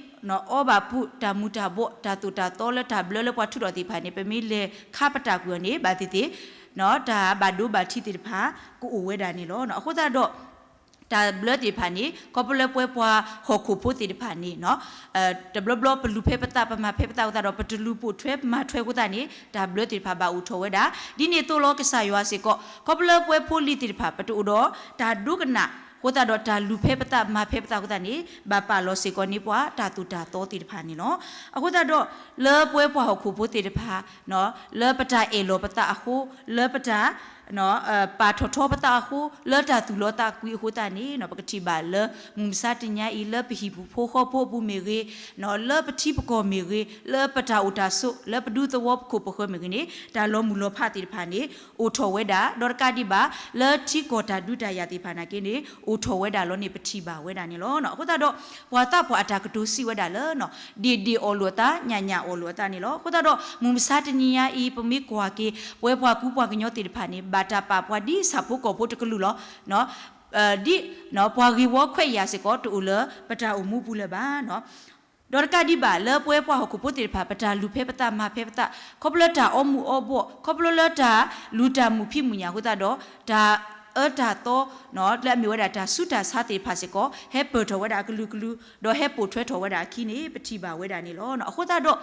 အီဘၣ်ပူၤတၢ်မူၤတၢ်ဘှီး တၢ်သိၣ်တၢ်သီလၢတၢ်ဘျၢလၢပှၤထုးထီၣ်သ့ၣ်တဖၣ်န့ၣ် ပမ့ၢ်လဲၤခးပတာ်ကွံာ်အီၤန့ၣ် ဘၣ်သ့ၣ်သ့ၣ် တၢ်ဘၣ်ဒိဘၣ်ထံးသ့ၣ်တဖၣ် ကအိၣ်ဝဲဒၣ်န့ၣ်လီၤ. အဃိသတးဒီး တၢ်ဘျၢသ့ၣ်တဖၣ်န့ၣ် ခီဖျိလၢပဝဲပှၤဟီၣ်ခိၣ်ဖိသ့ၣ်တဖၣ်န့ၣ် တဘျီဘျီပလူၤဖဲပသး ပမၤဖဲပသးအဃိသတးဒီး ပတလူၤပိာ်ထွဲမၤထွဲအဃိသတးန့ၣ် တၢ်ဘျၢသ့ၣ်တဖၣ်ဘၣ်အိၣ်ထီၣ်ဝဲဒၣ် ဒ်န့ၣ်အသိးလီၤ. ကစၢ်ယွၤစ့ၢ်ကီး ခီဖျိလၢပဝဲဖိလံၤသ့ၣ်တဖၣ် ပတအိၣ်ဒီးတၢ်ဒိကနၣ်အဃိသတးဒီး တၢ်လူၤဖဲပသးမၤဖဲပသးအဃိသတးန့ၣ် ဘၣ်ပာ်လီၤစ့ၢ်ကီးန့ၢ်ပှၤတၢ်သိၣ်တၢ်သီသ့ၣ်တဖၣ်န့ၣ်လီၤ. အဃိသတးဒီး လၢပဝဲပှၤဟီၣ်ခိၣ်ဖိသ့ၣ်တဖၣ် လၢပတၢ်အဲၣ်လီၤပသးအဃိ လၢပတၢ် ပာ်ထီၣ်ထီပသးအဃိ လၢတၢ်သူၣ်လီသးကွံအဃိသတးန့ၣ် ပကထံၣ်ဘၣ်လၢ မုၢ်မဆါတနံၤအံၤ လၢပဟံၣ်ဖိဃီဖိအပူၤမ့ၢ်ဂ့ၤ လၢပထံပကီၢ်မ့ၢ်ဂ့ၤ လၢပတၢ်အိၣ်တၢ်ဆိး လၢပဒူသဝီပခိၣ်ပဃၢၤမ့ၢ်ဂ့ၤန့ၣ် တၢ်လီၤမုၢ်လီၤဖးသ့ၣ်တဖၣ်န့ၣ် အိၣ်ထီၣ်ဝဲဒၣ် ဒီးတကးဒံးဘၣ် လၢထံကီၢ်တၢ်ဒုးတၢ်ယၤသ့ၣ်တဖၣ်နာ်က့န့ၣ် အိၣ်ထီၣ်ဝဲဒၣ်လီၤန့ၣ် ပထံၣ်ဘၣ်ဝဲဒၣ်န့ၣ်လီၤ. အဃိသတးဒီး ပှၤသးပှၢ်အတၢ်ကတိၤစံးဝဲဒၣ်လၢ ဒ့ၣ်ဒ့ၣ်အီၣ်လိာ်အသး ညၣ်ညၣ်အီၣ်လိာ်အသးန့ၣ်လီၤ. အဃိသတးဒီး မုၢ်မဆါတနံၤညါအံၤ ပမ့ၢ်ကွၢ်က့ၤ ပဝဲပှၤကူပှၤကညီသ့ၣ်တဖၣ်န့ၣ် ဘၣ်တၢ်ပာ်ပှၤဒ်ဆၣ်ဖိကီၢ်ဖိတကလုာ်လီၤ. ဒ် ပှၤဂ့ၢ်ဝီခွဲးယာ်စ့ၢ်ကီးတအိၣ်လၢပတၢ်အိၣ်မူပူၤလၢၤဘၣ်. ဒီးတကးဒံးဘၣ်လၢပဝဲပှၤဟီၣ်ခိၣ်ဖိသ့ၣ်တဖၣ် ပတၢ်လူၤဖဲပသးမၤဖဲပသး ခီဖျိလၢတၢ်အီမူၤအီဘှီၣ် ခီဖျိလၢတၢ်လူၤတၢ်မုာ်ဖံးမုာ်ညၣ်အဃိသတးဒီး တၢ်အၢတၢ်သီ လၢအမ့ၢ်ဝဲဒၣ်တၢ်ဆူးတၢ်ဆါသ့ၣ်တဖၣ်စ့ၢ်ကီး ဟဲပၢၢ်ထီၣ်ဝဲဒၣ်အကလုာ်ကလုာ် ဒီးဟဲပိာ်ထွဲထီၣ်ဝဲဒၣ်အခံန့ၣ် ပထံၣ်ဘၣ်ဝဲဒၣ်န့ၣ်လီၤ. အဃိသတးဒီး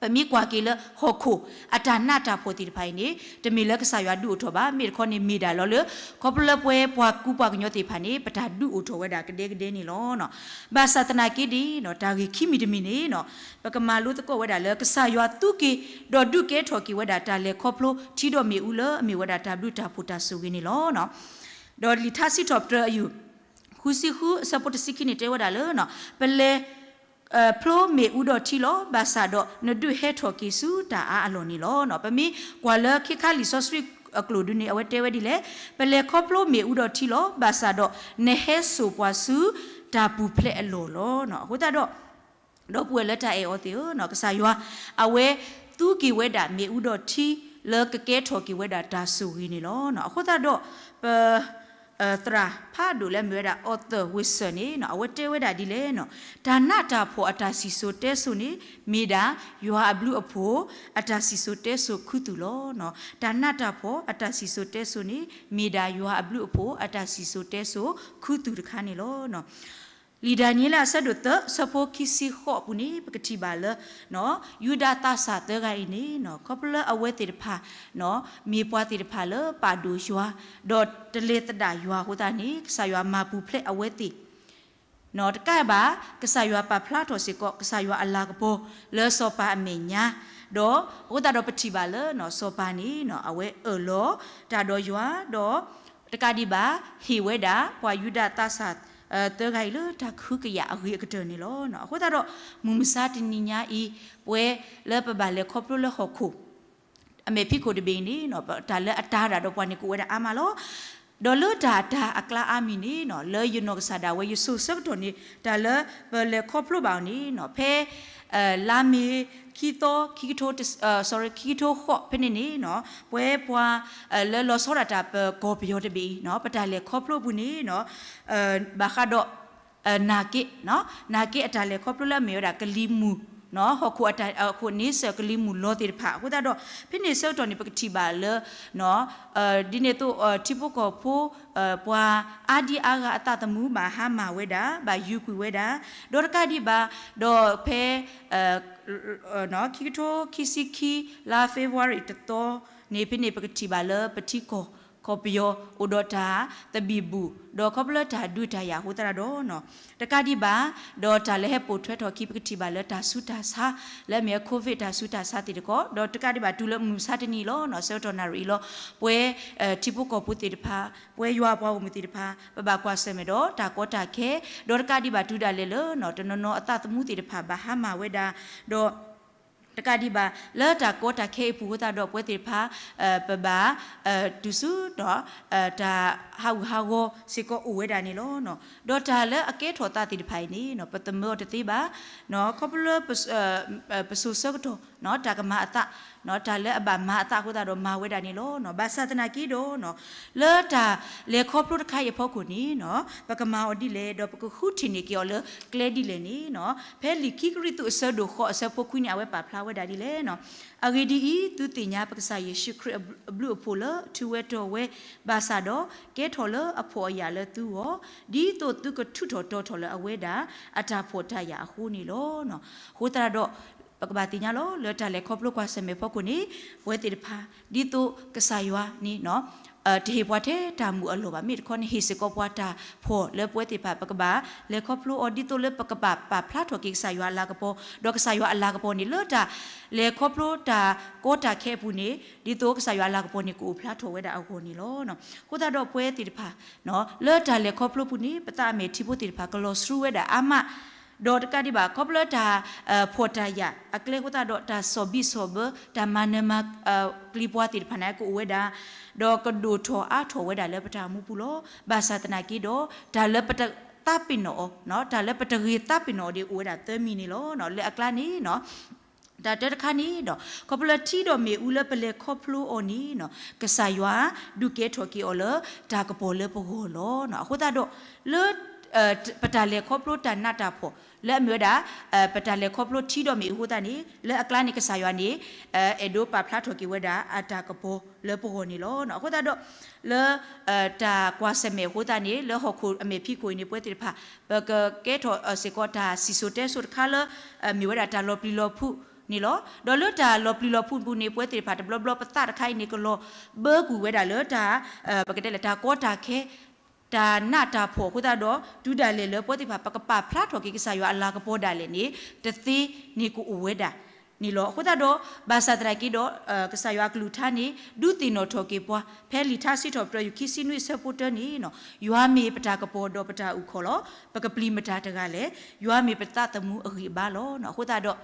ပမ့ၢ်ကွၢ်က့ၤလၢဟီၣ်ခိၣ်အတၢ်နးတၢ်ဖှီၣ်သ့ၣ်တဖၣ်အံၤန့ၣ် တမ့ၢ်လၢကစၢ်ယွၤဒုးအိၣ်ထီၣ်ဘၣ်, မ့ၢ်တခီန့ၣ်မ့ၢ်ဒၣ်လီၤလၢ ခီဖျိလၢပဝဲပှၤကူပှၤကညီသ့ၣ်တဖၣ်န့ၣ် ပတၢ်ဒုးအိၣ်ထီၣ်ဝဲဒၣ်ကဒဲကဒဲန့ၣ်လီၤ. ဘၣ်ဆၣ်သနာ်က့ဒီး တၢ်ဂ့ၢ်ခံမံၤတမံၤန့ၣ် ပကမၤလိသကိးဝဲဒၣ်လၢ ကစၢ်ယွၤသူက့ၤ ဒီးဒုးကဲထီၣ်က့ၤဝဲဒၣ်တၢ်လဲၤခီဖျိ ထံဒီးမ့ၣ်အူလၢအမ့ၢ်ဝဲဒၣ်တၢ်ဘျုးတၢ်ဖှိၣ်တၢ်ဆိၣ်ဂ့ၤန့ၣ်လီၤ. ဒီးလံာ်ထါစံးထီၣ်ပတြၢၤအယုၢ် ဃုဆံဃုအဆၢဖိတဆံခံန့ၣ်တဲဝဲဒၣ်လၢ ပလဲၤ ဖျိမ့ၣ်အူဒီးထံလီၤ. ဘၣ်ဆၣ်ဒီးနဒုးဟဲထီၣ်က့ၤဆူတၢ်အါအလီၢ်န့ၣ်လီၤ. ပမ့ၢ်ကွၢ်လၢခ့ခါလံာ်စီဆှံအကျိာ်ဒုန့ၣ် အဝဲတဲဝဲဒ်လဲၣ်, ပလဲၤခီဖျိမ့ၣ်အူဒီးထံလီၤ. ဘၣ်ဆၣ်ဒီးနဟဲစိာ်ပှၤဆူတၢ်ပူၤဖျဲးအလီၢ်လီၤ. အဃိသတးဒီး ဒီပုၢ်ဝဲၢ်လၢတၢ်အဲၣ်အီၤသ့ၣ်ဧၢ, ကစၢ်ယွၤ အဝဲသူက့ၤဝဲဒၣ်မ့ၣ်အူဒီးထံ လၢကကဲထီၣ်က့ၤဝဲဒၣ်တၢ်ဆိၣ်ဂ့ၤန့ၣ်လီၤ. အဃိသတးဒီး ပ သရၣ်ဖးဒိၣ်လၢအမ့ၢ်ဝဲဒၣ် Arthur Wilson န့ၣ် အဝဲတဲဝဲဒၣ်ဒ်လဲၣ်, တၢ်နးတၢ်ဖှီၣ်အတၢ်စံၣ်စိၤတဲစိၤန့ၣ် မ့ၢ်ဒၣ်ယွၤအဘျုးအဖှိၣ်အတၢ်စံၣ်စိၤတဲစိၤခူသူၣ်လီၤ. တၢ်နးတၢ်ဖှီၣ်အတၢ်စံၣ်စိၤတဲစိၤန့ၣ် မ့ၢ်ဒၣ်ယွၤအဘျုးအဖှိၣ်အတၢ်စံၣ်စိၤတဲစိၤခူသူၣ်တခါန့ၣ်လီၤ. လံာ်ဒၤနံးယ့လးအဆၢဒိၣ်သၢ အဆၢဖိခံဆံဃိးအပူၤန့ၣ် ပကထံၣ်ဘၣ်လၢ ယူဒၤသးစၢ်သၢဂၤအံၤန့ၣ် ခီဖျိလၢအဝဲသ့ၣ်တဖၣ် မ့ၢ်ပှၤသ့ၣ်တဖၣ်လၢပာ်ဒိၣ်ယွၤ ဒီးတလ့ၤသဒၣ်ယွၤအဃိသတးန့ၣ် ကစၢ်ယွၤမၤပူၤဖျဲးအဝဲသ့ၣ် တကးဘၣ် ကစၢ်ယွၤပာ်ဖျါထီၣ်စ့ၢ်ကီး ကစၢ်ယွၤအလၤကပီၤလၢစီၤပၤအမဲာ်ညါ, ဒီးအဃိသတးဒီးပထံၣ်ဘၣ်လၢ စီၤပၤန့ၣ် အဝဲအၢၣ်လီၤတၢ်ဒီးယွၤ ဒီးတကးဒံးဘၣ် ဟ့ၣ်ဝဲဒၣ် ပှၤယူဒၤသးစၢ် သၢဂၤအံၤလၢတၢ်ကဟုကယာ်အဂ့ၤအကတၢၢ်န့ၣ်လီၤ. အဃိသတးဒီး မုၢ်မဆါတနံၤညါအံၤ ပဝဲလၢပဘၣ်လဲၤခီဖျိလၢဟီၣ်ခိၣ် အမဲာ်ဖံးခိၣ်တဘ့ၣ်အံၤန့ၣ် တၢ်လၢအတၢ်ဒၣ်ဒီးပှၤန့ၣ်ကအိၣ်ဝဲဒၣ်အါမးလီၤ. ဒီးလၢတၢ်အတၢ်အကျါအါမံၤန့ၣ် လၢယနီၢ်ကစၢ်ဒၣ်ဝဲယစိၤဆၢကတီၢ်န့ၣ် တၢ်လၢပလဲၤခီဖျိဘၣ်အီၤန့ၣ် ဖဲ လါမ့ၤ ခံသီ ခံကထိ sorry ခံကထိဃိးဖဲန့ၣ်န့ၣ် ပဝဲပှၤ လၢလီၤဆီဒၣ်တၢ်ပကီၢ်ပယီၤတဘ့ၣ်အံၤ ပတၢ်လဲၤခီဖျိအပူၤန့ၣ် ဘၣ်ဃးဒီး နာ်က့ နာ်က့အတၢ်လဲၤခီဖျိလၢအမ့ၢ်ဝဲဒၣ်ကလံၤမုၢ် ဟီၣ်ခိၣ်န့ဆၢၣ်ကလံၤမုၢ်လီၤသ့ၣ်တဖၣ်အဃိသတးဒီး ဖဲန့ၣ်ဆၢကတီၢ်န့ၣ် ပကထံၣ်ဘၣ်လၢ ဒ်န့ၣ်အသိး ထံဖိကီၢ်ဖိ ပှၤအါဒံအါဂၤအသးသမူဘၣ်ဟါမၢ်ဝဲဒၣ် ဘၣ်ယုၢ်ကွံာ်ဝဲဒၣ် ဒီးတကးဒံးဘၣ် ဒီးဖဲ ခံကထိခံဆံခံ လါ February တသီန့ၣ် ဖဲန့ၣ်ပကထံၣ်ဘၣ်လၢပထံကီၢ် ကီၢ်ပယီၤအိၣ်ဒီးတၢ်သဘံၣ်ဘုၣ် ဒီးခီဖျိလၢတၢ်ဒုးတၢ်ယၤအဃိသတးဒီး တကးဒံးဘၣ် ဒီးတၢ်လၢဟဲပိာ်ထွဲထီၣ်အခံ ပကထံၣ်ဘၣ်လၢတၢ်ဆူးတၢ်ဆါ လၢအမ့ၢ် COVID တၢ်ဆူးတၢ်ဆါသ့ၣ်တဖၣ် ဒီးတကးဒံးဘၣ်တုၤလၢမုၢ်မဆါတနံၤအံၤလီၤ ဆၢကတီၢ်နၣ်ရံၣ်အံၤလီၤ ပဝဲ ထံဖိကီၢ်ဖိသ့ၣ်တဖၣ် ပဝဲယွၤပှၤဂီၢ်မုၢ်သ့ၣ်တဖၣ် ပဘၣ်ကွၢ်ဆၢၣ်မဲာ်ဒီးတၢ်ကီတၢ်ခဲ ဒီးတကးဒံးဘၣ်တုၤဒၣ်လဲာ်လၢ တနီၤနီၤအသးသမူသ့ၣ်တဖၣ်ဘၣ်ဟါမၢ်ဝဲဒၣ် ဒီး တကးဒံးဘၣ် လၢတၢ်ကီတၢ်ခဲအံၤအပူၤအဃိသတးဒီး ပဝဲသ့ၣ်တဖၣ် ပဘၣ် တုၤဆူ တၢ်ဟးဂူာ်ဟးဂီၤစ့ၢ်ကီးအိၣ်ဝဲဒၣ်န့ၣ်လီၤ. ဒီးတၢ်လၢအကဲထီၣ်သးသ့ၣ်တဖၣ်အံၤန့ၣ် ပသမၢအီၤတသ့ဘၣ် ခီဖျိလၢ ပစိၤဆၢကတီၢ် တၢ်ကမၤအသး တၢ်လၢအဘၣ်မၤအသးအဃိသတးဒီးမၤဝဲဒၣ်န့ၣ်လီၤ. ဘၣ်ဆၣ်သနာ်က့ဒီး လၢတၢ်လဲၤခီဖျိတခါအံၤအဖီခိၣ်န့ၣ် ပကမၤအီၤဒ်လဲၣ် ဒီးပကဃုထံၣ်န့ၢ်က့ၤအီၤလၢကျဲဒ်လဲၣ်န့ၣ် ဖဲလံာ်ခံကရံၣ်သူးအဆၢဒိၣ်ဃိးအဆၢဖိခွံန့ၣ် အဝဲပာ်ဖျါဝဲဒၣ်ဒ်လဲၣ် အဂ့ၢ်ဒ်အံၤ, သုသ့ၣ်ညါပကစၢ်ယ့ၣ်ၡူးခရံာ်အဘျုးအဖှိၣ်လၢအထူးဝဲတီၤဝဲဘၣ်ဆၣ်ဒီး ကဲထီၣ်လၢအဖှီၣ်အယာ်လၢသုဂီၢ်, ဒ်သိးသုကထူးထီၣ်တီၤထီၣ်လၢအဝဲဒၣ်အတၢ်ဖှီၣ်တၢ်ယာ်အဃိန့ၣ်လီၤ. အဃိသတးဒီး ပကဘၣ်သ့ၣ်ညါလီၤ လၢတၢ်လဲၤခီဖျိကွၢ်ဆၢၣ်မဲာ်ဖီခိၣ်န့ၣ် ပဝဲသ့ၣ်တဖၣ် ဒ်သိးကစၢ်ယွၤန့ၣ် တဟ့ၣ်ပှၤထဲတၢ်မုာ်အလီၢ်ဘၣ် မ့ၢ်တခီန့ၣ် ဟ့ၣ်စ့ၢ်ကီးပှၤတၢ်ဖှီၣ်လၢပဝဲသ့ၣ်တဖၣ် ပကဘၣ်လဲၤခီဖျိအီၤ ဒ်သိးလၢပကဘၣ်ပာ်ဖျါထီၣ်က့ၤကစၢ်ယွၤအလၤကပီၤ ဒီးကစၢ်ယွၤအလၤကပီၤန့ၣ် လၢတၢ်လဲၤခီဖျိတၢ်ကီတၢ်ခဲအပူၤန့ၣ် ဒ်သိးကစၢ်ယွၤအလၤကပီၤန့ၣ် ကအိၣ်ဖျါထီၣ်ဝဲဒၣ်အဂီၢ်န့ၣ်လီၤ. အဃိသတးဒီးပဝဲသ့ၣ်တဖၣ် လၢတၢ်လဲၤခီဖျိပူၤန့ၣ် ပသးအမဲာ်ထံဖိသ့ၣ်တဖၣ် ကလီၤဆှုဝဲဒၣ်အါမး ဒီးတကးဒံးဘၣ် ခီဖျိလၢတၢ် ဖှီၣ်တၢ်ယာ်အကျဲအဃိသတးဒီး တၢ်ဆီၣ်ဘံၣ်ဆီၣ်ဘၢ တၢ်မၤနၢၤမၤ ကျံၤပှၤသ့ၣ်တဖၣ်န့ၣ် ကအိၣ်ဝဲဒၣ် ဒီးကဒိၣ်ထီၣ်အါထီၣ်ဝဲဒၣ်လၢပတၢ်အိၣ်မူပူၤလီၤ. ဘၣ်ဆၣ်သနာ်က့ဒီး တၢ်လၢပတသးပ့ၤနီၣ်အီၤ တၢ်လၢပတဂ့ၤသးပ့ၤနီၣ်အီၤဒ် အိၣ်ဝဲဒၣ်သၢမံၤန့ၣ်လီၤ. လၢအကျါန့ၣ် တၢ်တၢတခါန့ၣ်ဒီး ခီဖျိလၢထံဒီးမ့ၣ်အူလၢပလဲၤခီဖျိအီၤန့ၣ် ကစၢ်ယွၤဒုးကဲထီၣ်က့ၤအီၤလၢတၢ်ကပီၤလၢပဂီၢ်လီၤ. အဃိသတးဒီး လၢ ပတၢ်လဲၤခီဖျိတၢ်နးတၢ်ဖှီၣ် လၢအမ့ၢ်ဝဲဒၣ် ပတၢ်လဲၤခီဖျိထံဒီးမ့ၣ်အူအဃိသတးန့ၣ် လၢအကျါန့ၣ် ကစၢ်ယွၤန့ၣ် အဲၣ်ဒိးပာ်ဖျါထီၣ်က့ၤဝဲဒၣ်အတၢ်ကပီၤလၢပဂီၢ်န့ၣ်လီၤ. အဃိသတးဒီး လၢ တၢ်ကွၢ်ဆၢၣ်မဲာ်အဃိသတးန့ၣ် လၢဟီၣ်ခိၣ်အမဲာ်ဖံးခိၣ်အံၤန့ၣ် ပဝဲသ့ၣ်တဖၣ် ပကကဲထီၣ်စ့ၢ်ကီးတၢ်စံၣ်စိၤတဲစိၤတခါလၢ မ့ၢ်ဝဲဒၣ်တၢ်လီၤပျံၤလီၤဖုးန့ၣ်လီၤ. ဒီးလၢတၢ်လီၤပျံၤလီၤဖုးပူၤန့ၣ် ပဝဲသ့ၣ်တဖၣ်တဘျီဘျီပသးတခါအံၤန့ၣ် ကလီၤဘၢကွံာ်ဝဲဒၣ်လၢတၢ် ပကတဲလၢတၢ်ကီတၢ်ခဲ တၢ်နးတၢ်ဖှီၣ်အဃိသတးဒီး တုၤဒၣ်လဲာ်လၢပဝဲသ့ၣ်တဖၣ် ပကပာ်ဖျါထီၣ်က့ၤကစၢ်ယွၤအလၤကပီၤဒၣ်လဲာ်န့ၣ် တသ့န့ၣ်ကအိၣ်ဝဲဒၣ်န့ၣ်လီၤ. အဃိသတးဒီး ဘၣ်ဆၣ်သနာ်က့ဒီး ကစၢ်ယွၤအကလုၢ်ကထါန့ၣ် ဒုးသ့ၣ်နီၣ်ထီၣ်က့ၤပှၤ ဖဲလံာ်ထါစံးထီၣ်ပတြၢၤ ယူၢ်ခံဆံနွံ အဆၢဖိတၢန့ၣ် ယွၤမ့ၢ်ပတၢ်ကပီၤဒီးပတၢ်အုၣ်ခီၣ်လီၤ. ပကပျံၤမတၤတဂၤလဲၣ်. ယွၤမ့ၢ်ပသးသမူအဂံၢ်အဘါလီၤ. အဃိသတးဒီး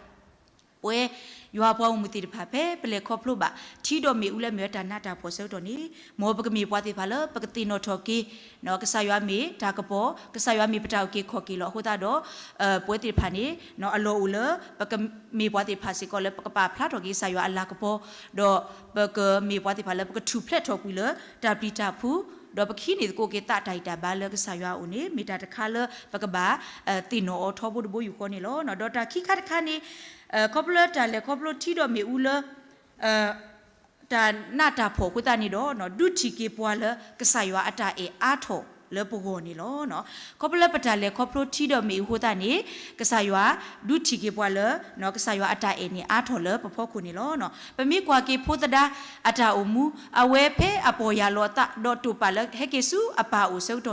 ပဝဲယွၤပှၤဂီၢ်မုၢ်သ့ၣ်တဖၣ် ဖဲပလဲၤခီဖျိဘၣ် ထံဒီးမ့ၣ်အူလၢအမ့ၢ်ဝဲတၢ်နးတၢ်ဖှီၣ်အဆၢကတီၢ်န့ၣ် မ်ပကမ့ၢ်ပှၤသ့ၣ်တဖၣ်လၢ ပကသ့ၣ်နီၣ်ထီၣ်က့ၤ ကစၢ်ယွၤမ့ၢ်တၢ်ကပီၤ, ကစၢ်ယွၤမ့ၢ်ပတၢ်အုၣ်က့ၤခီၣ်က့ၤလီၤ. အဃိသတးဒီး ပဝဲသ့ၣ်တဖၣ်န့ၣ် အလီၢ်အိၣ်လၢ ပကမ့ၢ်ပှၤသ့ၣ်တဖၣ်စ့ၢ်ကီးလၢ ပကပာ်ဖျါထီၣ်က့ၤကစၢ်ယွၤအလၤကပီၤ, ဒီးပကမ့ၢ်ပှၤသ့ၣ်တဖၣ်လၢ ပကထူၣ်ဖျဲးထီၣ်ကွံာ်လၢ တၢ်ပျံၤတၢ်ဖုး, ဒီးပကဟံးန့ၢ်သကိးက့ၤသးတၢ်ဂံၢ်တၢ်ဘါလၢကစၢ်ယွၤအအိၣ်န့ၣ် မ့ၢ်တၢ်တခါလၢ ပကဘၣ်သ့ၣ်နီၣ်အီၤထီဘိတဘိယူၢ်ဃီန့ၣ်လီၤ. ဒီးတၢ်ခံခါတခါန့ၣ် ခီဖျိလၢတၢ်လဲၤခီဖျိထံဒီးမ့ၣ်အူလၢ တၢ်နးတၢ်ဖှီၣ်အဃိသတးန့ၣ်ဒီး ဒုးထံၣ်က့ၤပှၤလၢကစၢ်ယွၤအတၢ်အဲၣ်အါထီၣ်လၢပဂီၢ်န့ၣ်လီၤ. ခီဖျိလၢပတၢ်လဲၤခီဖျိထံဒီးမ့ၣ်အူအဃိသတးန့ၣ် ကစၢ်ယွၤ ဒုးထံၣ်က့ၤပှၤလၢ ကစၢ်ယွၤအတၢ်အဲၣ်န့ၣ်အါထီၣ်လၢပဖီခိၣ်န့ၣ်လီၤ. ပမ့ၢ်ကွၢ်က့ၤဖိသဒါအတၢ်အိၣ်မူ အဝဲဖဲအပီၢ်ယၢ်လီၤအသး ဒီးတိာ်ပာ်လၢဟဲက့ၤဆူအပၢ်အအိၣ်အဆၢက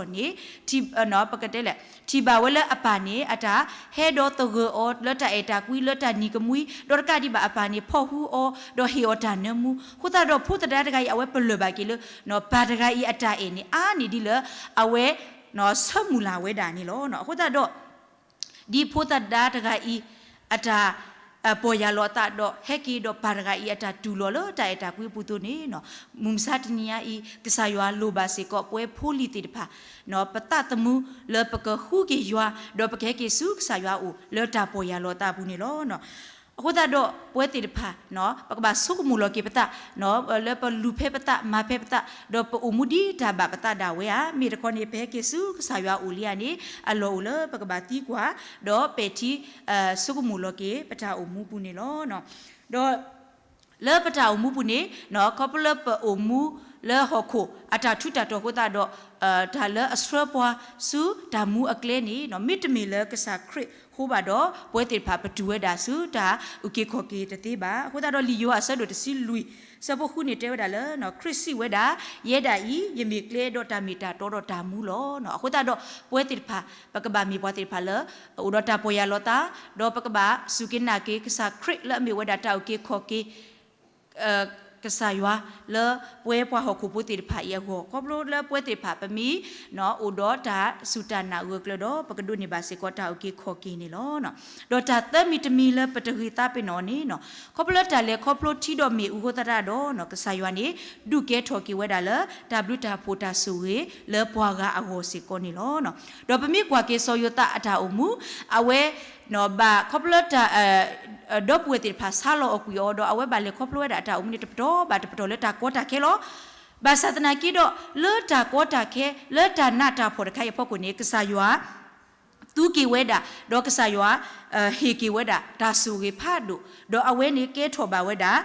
တီၢ်န့ၣ် ပကတဲလဲၣ် ထံၣ်ဘၣ်ဝဲလၢအပၢ်န့ၣ် အတၢ်ဟဲဒီးသဂၢၢ်အီၤလၢတၢ်အဲၣ်တၢ်ကွံ လၢတၢ်နံၤကမှံ, ဒီးတကးဒံးဘၣ်အပၢ်န့ၣ် ဖီၣ်ဟူအီၤ ဒီးဟ့ၣ်အီၤတၢ်နၢမူ, အဃိသတးဒီးဖိသဒါတဂၤအံၤ အဝဲပလၢၢ်ဘၣ်က့ၤလၢ ပၢ်တဂၤအံၤအတၢ်အဲၣ်န့ၣ် အါန့ၢ်ဒ်လၢ အဝဲ ဆၢမုၢ်လၢ်ဝဲဒၣ်န့ၣ်လီၤ. အဃိသတးဒီး ဒ်ဖိသဒါတဂၤအံၤ အတၢ် ပီၢ်ယၢ်လီၤအသးဒီး ဟဲက့ၤဒီးပၢ်တဂၤအံၤ အတၢ်တူၢ်လိာ်လၢတၢ်အဲၣ်တၢ်ကွံအပူၤအသိးန့ၣ် မုၢ်မဆါတနံၤညါအံၤ ကစၢ်ယွၤလိၣ်ဘၣ်စ့ၢ်ကီး ပဝဲဖိလံၤသ့ၣ်တဖၣ် ပသးသမူလၢပကဃုက့ၤယွၤ ဒီးပကဟဲက့ၤဆူကစၢ်ယွၤအအိၣ် လၢတၢ်ပီၢ်ယၢ်လီၤအသးအပူၤန့ၣ်လီၤ. အဃိသတးဒီး ပဝဲသ့ၣ်တဖၣ် ပကဘၣ်ဆိကမိၣ်လီၤက့ၤပသး လၢပလူၤဖဲပသး မၤဖဲပသး ဒီးပအိၣ်မူဒ်တၢ်ဘၣ်ပသးဒၣ်ဝဲဧါ. မ့ၢ်တခီန့ၣ် ပဟဲက့ၤဆူကစၢ်ယွၤအအိၣ်လံဧါန့ၣ် အလီၢ်အိၣ်လၢပကဘၣ်သံကွၢ် ဒီးပဲာ်ထံ ဆိကမိၣ်လီၤက့ၤပတၢ်အိၣ်မူပူၤန့ၣ်လီၤ. ဒီး လၢပတၢ်အိၣ်မူပူၤန့ၣ် ခီဖျိလၢပအိၣ်မူလၢဟီၣ်ခိၣ်အတၢ်ထူးတၢ်တီၤအဃိသတးဒီး တၢ်လၢအဆှၢပှၤဆူတၢ်မူအကျဲန့ၣ် မ့တမ့ၢ်လၢကစၢ်ခရံာ်အဃိဘၣ်ဒီး ပဝဲသ့ၣ်တဖၣ်ပတုၤဝဲဒၣ်ဆူတၢ်အုၣ်က့ၤခီၣ်က့ၤတသ့ဘၣ်. အဃိသတးဒီး လံာ်ယိၤဟၣ်အဆၢဒိၣ်တဆံလွံၢ် အဆၢဖိဃုန့ၣ်တဲဝဲဒၣ်လၢ ခရံာ်စံးဝဲဒၣ် ယဲဒၣ်အံၤ ယမ့ၢ်ကျဲဒီးတၢ်မ့ၢ်တၢ်တီဒီးတၢ်မူလီၤ. အဃိသတးဒီး ပဝဲသ့ၣ်တဖၣ် ပကဘၣ်မ့ၢ်ပှၤသ့ၣ်တဖၣ်လၢ အိၣ်ဒီးတၢ်ပီၢ်ယၢ်လီၤသး ဒီးပကဘၣ်စူၢ်က့ၤနာ်က့ၤကစၢ်ခရံာ်လၢအမ့ၢ်ဝဲဒၣ်တၢ်အုၣ်က့ၤခီၣ်က့ၤ ကစၢ်ယွၤလၢ ပဝဲပှၤဟီၣ်ခိၣ်ဖိသ့ၣ်တဖၣ်အံၤအဂီၢ် ခီဖျိလၢပဝဲသ့ၣ်တဖၣ်ပမ့ၢ် အိၣ်ဒီးတၢ်စူၢ်တၢ်နာ်ဂၢၢ်ကျၢၤဒီး ပကဒိးန့ၢ်ဘၣ်စ့ၢ်ကီးတၢ်အုၣ်က့ၤခီၣ်က့ၤန့ၣ်လီၤ. ဒီးတၢ်သၢမံၤတမံၤလၢပတဂ့ၤသးပ့ၤနီၣ်န့ၣ် ခီဖျိလၢတၢ်လဲၤခီဖျိထံဒီးမ့ၣ်အူအဃိသတးဒီး ကစၢ်ယွၤန့ၣ် ဒုးကဲထီၣ်က့ၤဝဲဒၣ်လၢ တၢ်ဘျုးတၢ်ဖှိၣ်တၢ်ဆိၣ်ဂ့ၤလၢပှၤဂၤအဂီၢ်စ့ၢ်ကီးန့ၣ်လီၤ. ဒီးပမ့ၢ်ကွၢ်က့ၤစီၤယိၤသးအတၢ်အိၣ်မူ အဝဲ ဘၣ်ခီဖျိလၢတၢ် ဒီပုၢ်ဝဲၢ်သ့ၣ်တဖၣ်ဆါလီၤအီၤကွံာ်အီၤဒီး အဝဲဘၣ်လဲၤခီဖျိဝဲဒၣ်အတၢ်အိၣ်မူန့ၣ် တပတီၢ်ဘၣ်တပတီၢ်လၢတၢ်ကီတၢ်ခဲလီၤ. ဘၣ်ဆၣ်သနာ်က့ဒီး လၢတၢ်ကီတၢ်ခဲ လၢတၢ်နးတၢ်ဖှီၣ်တခါအံၤအဖီခိၣ်န့ၣ် ကစၢ်ယွၤ သူက့ၤဝဲဒၣ် ဒီးကစၢ်ယွၤ ဟ့ၣ်က့ၤဝဲဒၣ်တၢ်ဆိၣ်ဂ့ၤဖးဒိၣ် ဒီးအဝဲန့ၣ်ကဲထီၣ်ဘၣ်ဝဲဒၣ်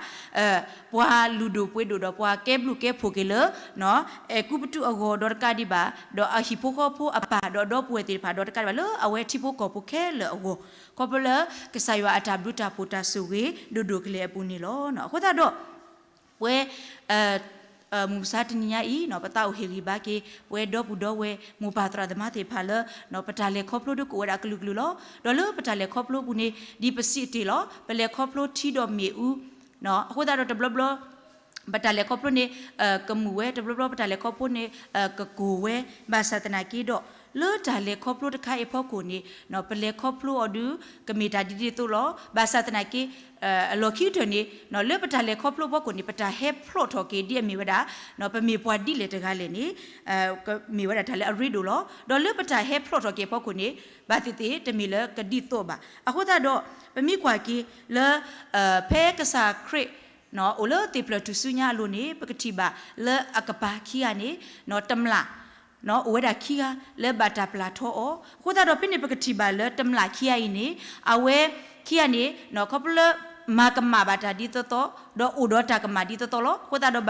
ပှၤလုၢ်ဒိၣ်ပှ့ၤဒိၣ်ဒီးပှၤကဲဘျုးကဲဖှိၣ်က့ၤလၢ အဲၤကူပတူးအဂီၢ်ဒီးတကးဒံးဘၣ် ဒီးအဟံၣ်ဖိဃီဖိအပၢ်ဒီးဒီပုၢ်ဝဲၢ်သ့ၣ်တဖၣ်ဒီးတကးဒံးဘၣ်လၢအဝဲထံဖိကီၢ်ဖိခဲလၢာ်အဂီၢ် ခီဖျိလၢကစၢ်ယွၤအတၢ်ဘျုးတၢ်ဖှိၣ်တၢ်ဆိၣ်ဂ့ၤဒိၣ်ဒိၣ်ကလဲာ်အပူၤန့ၣ်လီၤ. အဃိသတးဒီး ပဝဲ မုၢ်မဆါတနံၤညါအံၤ ပသးအိၣ်ဟ့ၣ်ဂံၢ်ဘါက့ၤ ပဝဲဒီပုၢ်ဒီဝဲၢ်မိၢ်ပၢ်သရၣ်သမါသ့ၣ်တဖၣ်လၢ ပတၢ်လဲၤခီဖျိဒုးကအိၣ်ဝဲဒၣ်ကလုာ်ကလုာ်လီၤ. ဒီးလၢပတၢ်လဲၤခီဖျိပူၤန့ၣ် ဒ်ပစံးတ့ၢ်လီၤ ပလဲၤခီဖျိထံဒီးမ့ၣ်အူ အဃိသတးဒီးတဘျီဘျီ ပတၢ်လဲၤခီဖျိန့ၣ် ကမုာ်ဝဲ တဘျီဘျီပတၢ်လဲၤခီဖျိန့ၣ် ကကိၢ်ဝဲ ဘၣ်ဆၣ်သနာ်က့ဒီး လၢတၢ်လဲၤခီဖျိတခါအံၤအဖီခိၣ်န့ၣ် ပလဲၤခီဖျိအီၤဒုး ကမ့ၢ်တၢ်ဒ်ဒ်သိးလီၤ. ဘၣ်ဆၣ်သနာ်က့ အလီၢ်ခံကတၢၢ်န့ၣ် လၢပတၢ်လဲၤခီဖျိအဖီခိၣ်န့ၣ် ပတၢ်ဟဲဖျိးထီၣ်က့ၤဒ်အမ့ၢ်ဝဲဒၣ် ပမ့ၢ်ပှၤဒ်လဲၣ်တဂၤလဲၣ်န့ၣ် ကမ့ၢ်ဝဲဒၣ်တၢ်လၢအရ့ဒိၣ်လီၤ. ဒီးလၢပတၢ်ဟဲဖျိးထီၣ်က့ၤအဖီခိၣ်န့ၣ် ဘၣ်သ့ၣ်သ့ၣ်တမ့ၢ်လၢကဒ်သိးဘၣ်. အဃိသတးဒီး ပမ့ၢ်ကွၢ်က့ၤလၢ ဖဲကစၢ်ခရံာ် အိၣ်လၢသ့ၣ်ဖျၢၣ်ထူၣ်စုညါအလိၤန့ၣ် ပကထံၣ်ဘၣ်လၢအကပၤခံဂၤန့ၣ် တမျၢ် အိၣ်ဝဲဒၣ်ခံဂၤလၢဘၣ်တၢ်ပျၢ်ထီအီၤ. အဃိသတးဒီး ဖဲန့ၣ်ပကထံၣ်ဘၣ်လၢတမျးခံဂၤအံၤန့ၣ် အဝဲခံဂၤန့ၣ် ခီဖျိလၢမၤကမၣ်ဘၣ်တၢ်ဒ်သိးသိး ဒီးအိၣ်ဒီးတၢ်ကမၣ်ဒ်သိးသိးလီၤ. အဃိသတး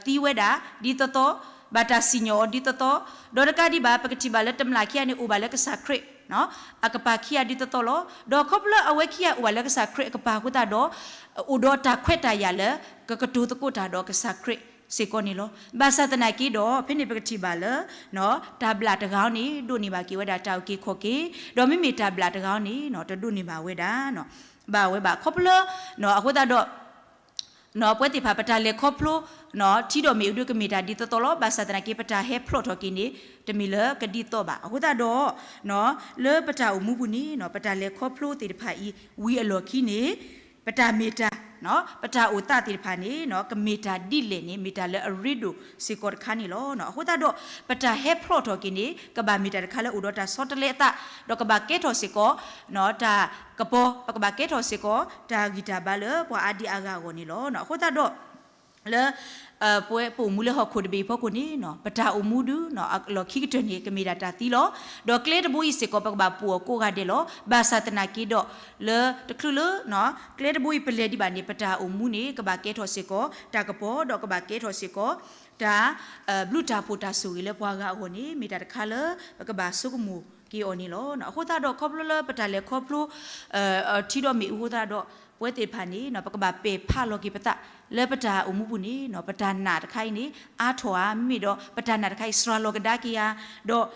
ဒီးဘၣ်သံဝဲဒၣ်ဒ်သိးသိး, ဘၣ်တၢ်စံၣ်ညီၣ်အီၤဒ်သိးသိး, ဒီးတကးဒံးဘၣ် ပကထံၣ်ဘၣ်လၢတမျးခံဂၤန့ၣ် အိၣ်ဘၣ်လၢကစၢ်ခရံာ် အကပၤခံဂၤဒ်သိးသိးလီၤ. ဒီးခီဖျိလၢအဝဲခံဂၤအိၣ်ဘၣ်လၢကစၢ်ခရံာ်အကပၤအဃိသတးဒီး အိၣ်ဒီးတၢ်ခွဲးတၢ်ယာ်လၢ ကကတိၤသကိးတၢ်ဒီးကစၢ်ခရံာ်စ့ၢ်ကီးန့ၣ်လီၤ. ဘၣ်ဆၣ်သနာ်က့ဒီး ဖဲန့ၣ်ပကထံၣ်ဘၣ်လၢ တၢ်ဘျၣ်တဂၤန့ၣ် ဒိးန့ၢ်ဘၣ်က့ၤဝဲဒၣ်တၢ်အုၣ်က့ၤခီၣ်က့ၤ, ဒီးမ့မ့ၢ်တၢ်ဘျၣ်တဂၤန့ၣ် တဒိးန့ၢ်ဘၣ်ဝဲဒၣ် ဘၣ်ဝဲဘၣ်. ခီဖျိလၢ အဃိသတးဒီး ပဝဲသ့ၣ်တဖၣ် ပတၢ်လဲၤခီဖျိ ထံဒီးမ့ၣ်အူဒုးကမ့ၢ်တၢ်ဒ်သိးသိးလီၤ. ဘၣ်ဆၣ်သနာ်က့ ပတၢ်ဟဲဖျိးထီၣ်က့ၤန့ၣ် တမ့ၢ်လၢကဒ်သိးဘၣ်. အဃိသတးဒီး လၢပတၢ်အိၣ်မူပူၤန့ၣ် ပတၢ်လဲၤခီဖျိသ့ၣ်တဖၣ်အံၤ ဝံၤအလီၢ်ခံန့ၣ် ပတၢ်မ့ၢ်တၢ် ပတၢ်အိၣ်သးသ့ၣ်တဖၣ်န့ၣ် ကမ့ၢ်တၢ်ဒ်လဲၣ်န့ၣ် မ့ၢ်တၢ်လၢအရ့ဒိၣ်စ့ၢ်ကီးတခါန့ၣ်လီၤ. အဃိသတးဒီး ပတၢ်ဟဲဖျိးထီၣ်က့ၤန့ၣ် ကဘၣ်မ့ၢ်တၢ်တခါလၢအိၣ်ဒီးတၢ်ဆီတလဲအသး, ဒီးကဘၣ်ကဲထီၣ်စ့ၢ်ကီး တၢ်ကပီၤ, ပကဘၣ်ကဲထီၣ်စ့ၢ်ကီး တၢ်ဂံၢ်တၢ်ဘါလၢပှၤအါဒံအါဂၤအဂီၢ်န့ၣ်လီၤ. အဃိသတးဒီး လၢ ပဝဲပအိၣ်မူလၢဟီၣ်ခိၣ်တဘ့ၣ်အဖီခိၣ်န့ၣ် ပတၢ်အိၣ်မူဒုး အလီၢ်ခံကတၢၢ်န့ၣ် ကမ့ၢ်ဒၣ်တၢ်သံလီၤ. ဒီးကျဲတဘိအံၤစ့ၢ်ကီး ပကဘၣ်ပူၤအီၤကိးဂၤဒဲးလီၤ. ဘၣ်ဆၣ်သနာ်က့ဒီး လၢတချုးလၢ ကျဲတဘိအံၤပလဲၤဒံးဘၣ်န့ၣ် ပတၢ်အိၣ်မူန့ၣ် ကဘၣ်ကဲထီၣ်စ့ၢ်ကီး တၢ်ကပီၤ ဒီးကဘၣ်ကဲထီၣ်စ့ၢ်ကီး တၢ် ဘျုးတၢ်ဖှိၣ်တၢ်ဆိၣ်ဂ့ၤလၢပှၤဂၤအဂီၢ်န့ၣ် မ့ၢ်တၢ်တခါလၢ ပကဘၣ်ဆိကမိၣ်က့ၤအီၤန့ၣ်လီၤ. အဃိသတးဒီး ခီဖျိလၢပတၢ်လဲၤခီဖျိ ထံဒီးမ့ၣ်အူအဃိသတးဒီး ပဝဲသ့ၣ်တဖၣ်န့ၣ် ပကဘၣ်ပဲာ်ဖးလီၤက့ၤပသး လၢပတၢ်အိၣ်မူပူၤန့ၣ် ပတၢ်နာ်တခါအံၤန့ၣ် အါထီၣ်ဧါ, မ့မ့ၢ်ဒီးပတၢ်နာ်တခါအံၤ စှၤလီၤကဒါက့ၤဧါ, ဒီး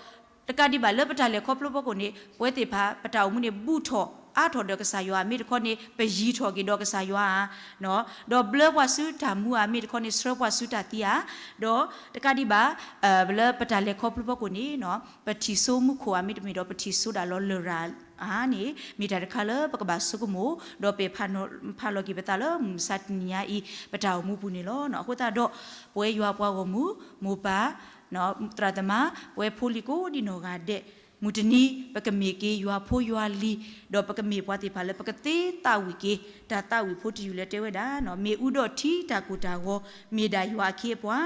တကးဒံးဘၣ်လၢပတၢ်လဲၤခီဖျိဖီခိၣ်န့ၣ် ပဝဲသ့ၣ်တဖၣ် ပတၢ်အိၣ်မူန့ၣ် ဘူးထီၣ်အါထီၣ်ဒီးကစၢ်ယွၤဧါ, မ့ၢ်တခီန့ၣ် ပယံၤထီၣ်က့ၤဒီးကစၢ်ယွၤဧါ, ဒီးဘျၢပှၤဆူတၢ်မူဧါ, မ့ၢ်တခီန့ၣ် ဆှၢပှၤဆူတၢ်သံဧါ, ဒီးတကးဒံးဘၣ် လၢပတၢ်လဲၤခီဖျိဖီခိၣ်န့ၣ် ပထံၣ်စိမူခိၣ်ဧါ, မ့တမ့ၢ်ဒီးပထံၣ်စိဒၣ်လီၤလရာ်ဧါန့ၣ် မ့ၢ်တၢ်တခါလၢပကဘၣ်ဆိကမိၣ် ဒီးပဲာ်ဖးလီၤက့ၤပသးလၢမုၢ်မဆါတနံၤညါအံၤ ပတၢ်အိၣ်မူပူၤန့ၣ်လီၤ. အဃိသတးဒီး ပဝဲယွၤပှၤဂီၢ်မုၢ် မိၢ်ပၢ် သရၣ်သမါ ပဝဲဖိလံၤကိးဒံနီၢ်ဂၤဒဲး မုၢ်တနံၤ ပကမ့ၢ်က့ၤယွၤဖိယွၤလံၤ, ဒီးပကမ့ၢ်ပှၤသ့ၣ်တဖၣ်လၢပကသ့သးဝံၣ်က့ၤ တၢ်သးဝံၣ်ဖိတယုၢ်လၢတဲဝဲဒၣ် မ့ၣ်အူဒီးထံတၢ်ကိၢ်တၢ်ဂီၤ မ့ၢ်ဒၣ်ယွၤအခ့အပှၤ,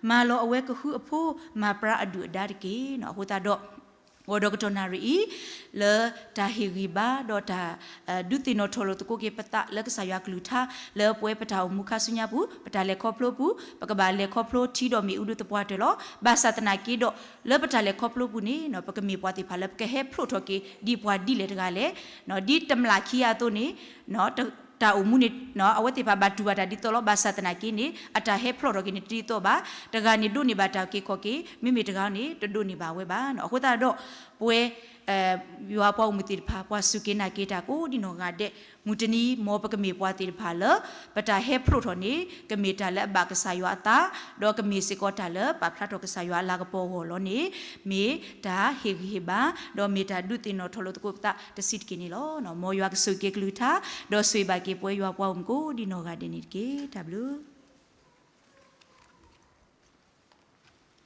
မၤလီၤအဝဲကဟုအဖိ မၤပြါအဒုၣ်အဒါတက့ၢ်. အဃိသတးဒီး ဂီၤဒီးကတီၢ်နၣ်ရံၣ်အံၤ လၢတၢ်ဟ့ၣ်ဂံၢ်ဘါ ဒီးတၢ် ဒုးသ့ၣ်နီၣ်ထီၣ်လိာ်သကိးက့ၤပသးလၢကစၢ်ယွၤကလုၢ်ကထါ လၢပဝဲပတၢ်အိၣ်မူခါဆူညါပူၤ ပတၢ်လဲၤခီဖျိပူၤ ပကဘၣ်လဲၤခီဖျိထံဒီးမ့ၣ်အူဒုးသပှၢ်တၢၢ်လီၤ. ဘၣ်ဆၣ်သနာ်က့ဒီး လၢပတၢ်လဲၤခီဖျိပူၤန့ၣ် ပကမ့ၢ်ပှၤသ့ၣ်တဖၣ်လၢပကဟဲဖျိးထီၣ်က့ၤ ဒ်ပှၤဒ်လဲၣ်တဂၤလဲၣ်, ဒ်တမျးခံဂၤအသိးန့ၣ် တၢ်အိၣ်မူန့ၣ် အဝဲသ့ၣ်တဖၣ်ဘၣ်တူၢ်ဘၣ်တၢ်ဒ်သိးလီၤ. ဘၣ်ဆၣ်သနာ်က့န့ၣ် အတၢ်ဟဲဖျိးထီၣ်က့ၤန့ၣ် တဒ်သိးဘၣ်. တဂၤန့ၣ်ဒိးန့ၢ်ဘၣ်တၢ်အုၣ်က့ၤခီၣ်က့ၤ, မ့မ့ၢ်တဂၤန့ၣ် တဒိးန့ၢ်ဘၣ်ဝဲဘၣ်. အဃိသတးဒီး ပဝဲ ယွၤပှၤဂီၢ်မုၢ်သ့ၣ်တဖၣ် ပှၤစူၢ်က့ၤနာ်က့ၤတၢ်ကိးဒံနီၢ်ဂၤဒဲး မုၢ်တနံၤ မ်ပကမ့ၢ်ပှၤသ့ၣ်တဖၣ်လၢ ပတၢ်ဟဲဖျိးထီၣ်န့ၣ် ကမ့ၢ်တၢ်လၢအဘၣ်ကစၢ်ယွၤအသး, ဒီးကမ့ၢ်စ့ၢ်ကီးတၢ်လၢပာ်ဖျါထီၣ်ကစၢ်ယွၤအလၤကပီၤအဂီၢ်လီၤန့ၣ် မ့ၢ်တၢ်ဟ့ၣ်ဂံၢ်ဟ့ၣ်ဘါ ဒီးမ့ၢ်တၢ်ဒုးသ့ၣ်နီၣ်ထီၣ်လိာ်သကိးပသးတဆံးတက့ၢ်န့ၣ်လီၤ. မ်ယွၤကဆိၣ်ဂ့ၤက့ၤကလုၢ်ကထါ ဒီးဆိၣ်ဂ့ၤဘၣ်က့ၤပဝဲယွၤပှၤဂီၢ်မုၢ်ကိးဒံနီၢ်ဂၤဒဲးန့ၣ်တက့ၢ်. တၢ်ဘျုး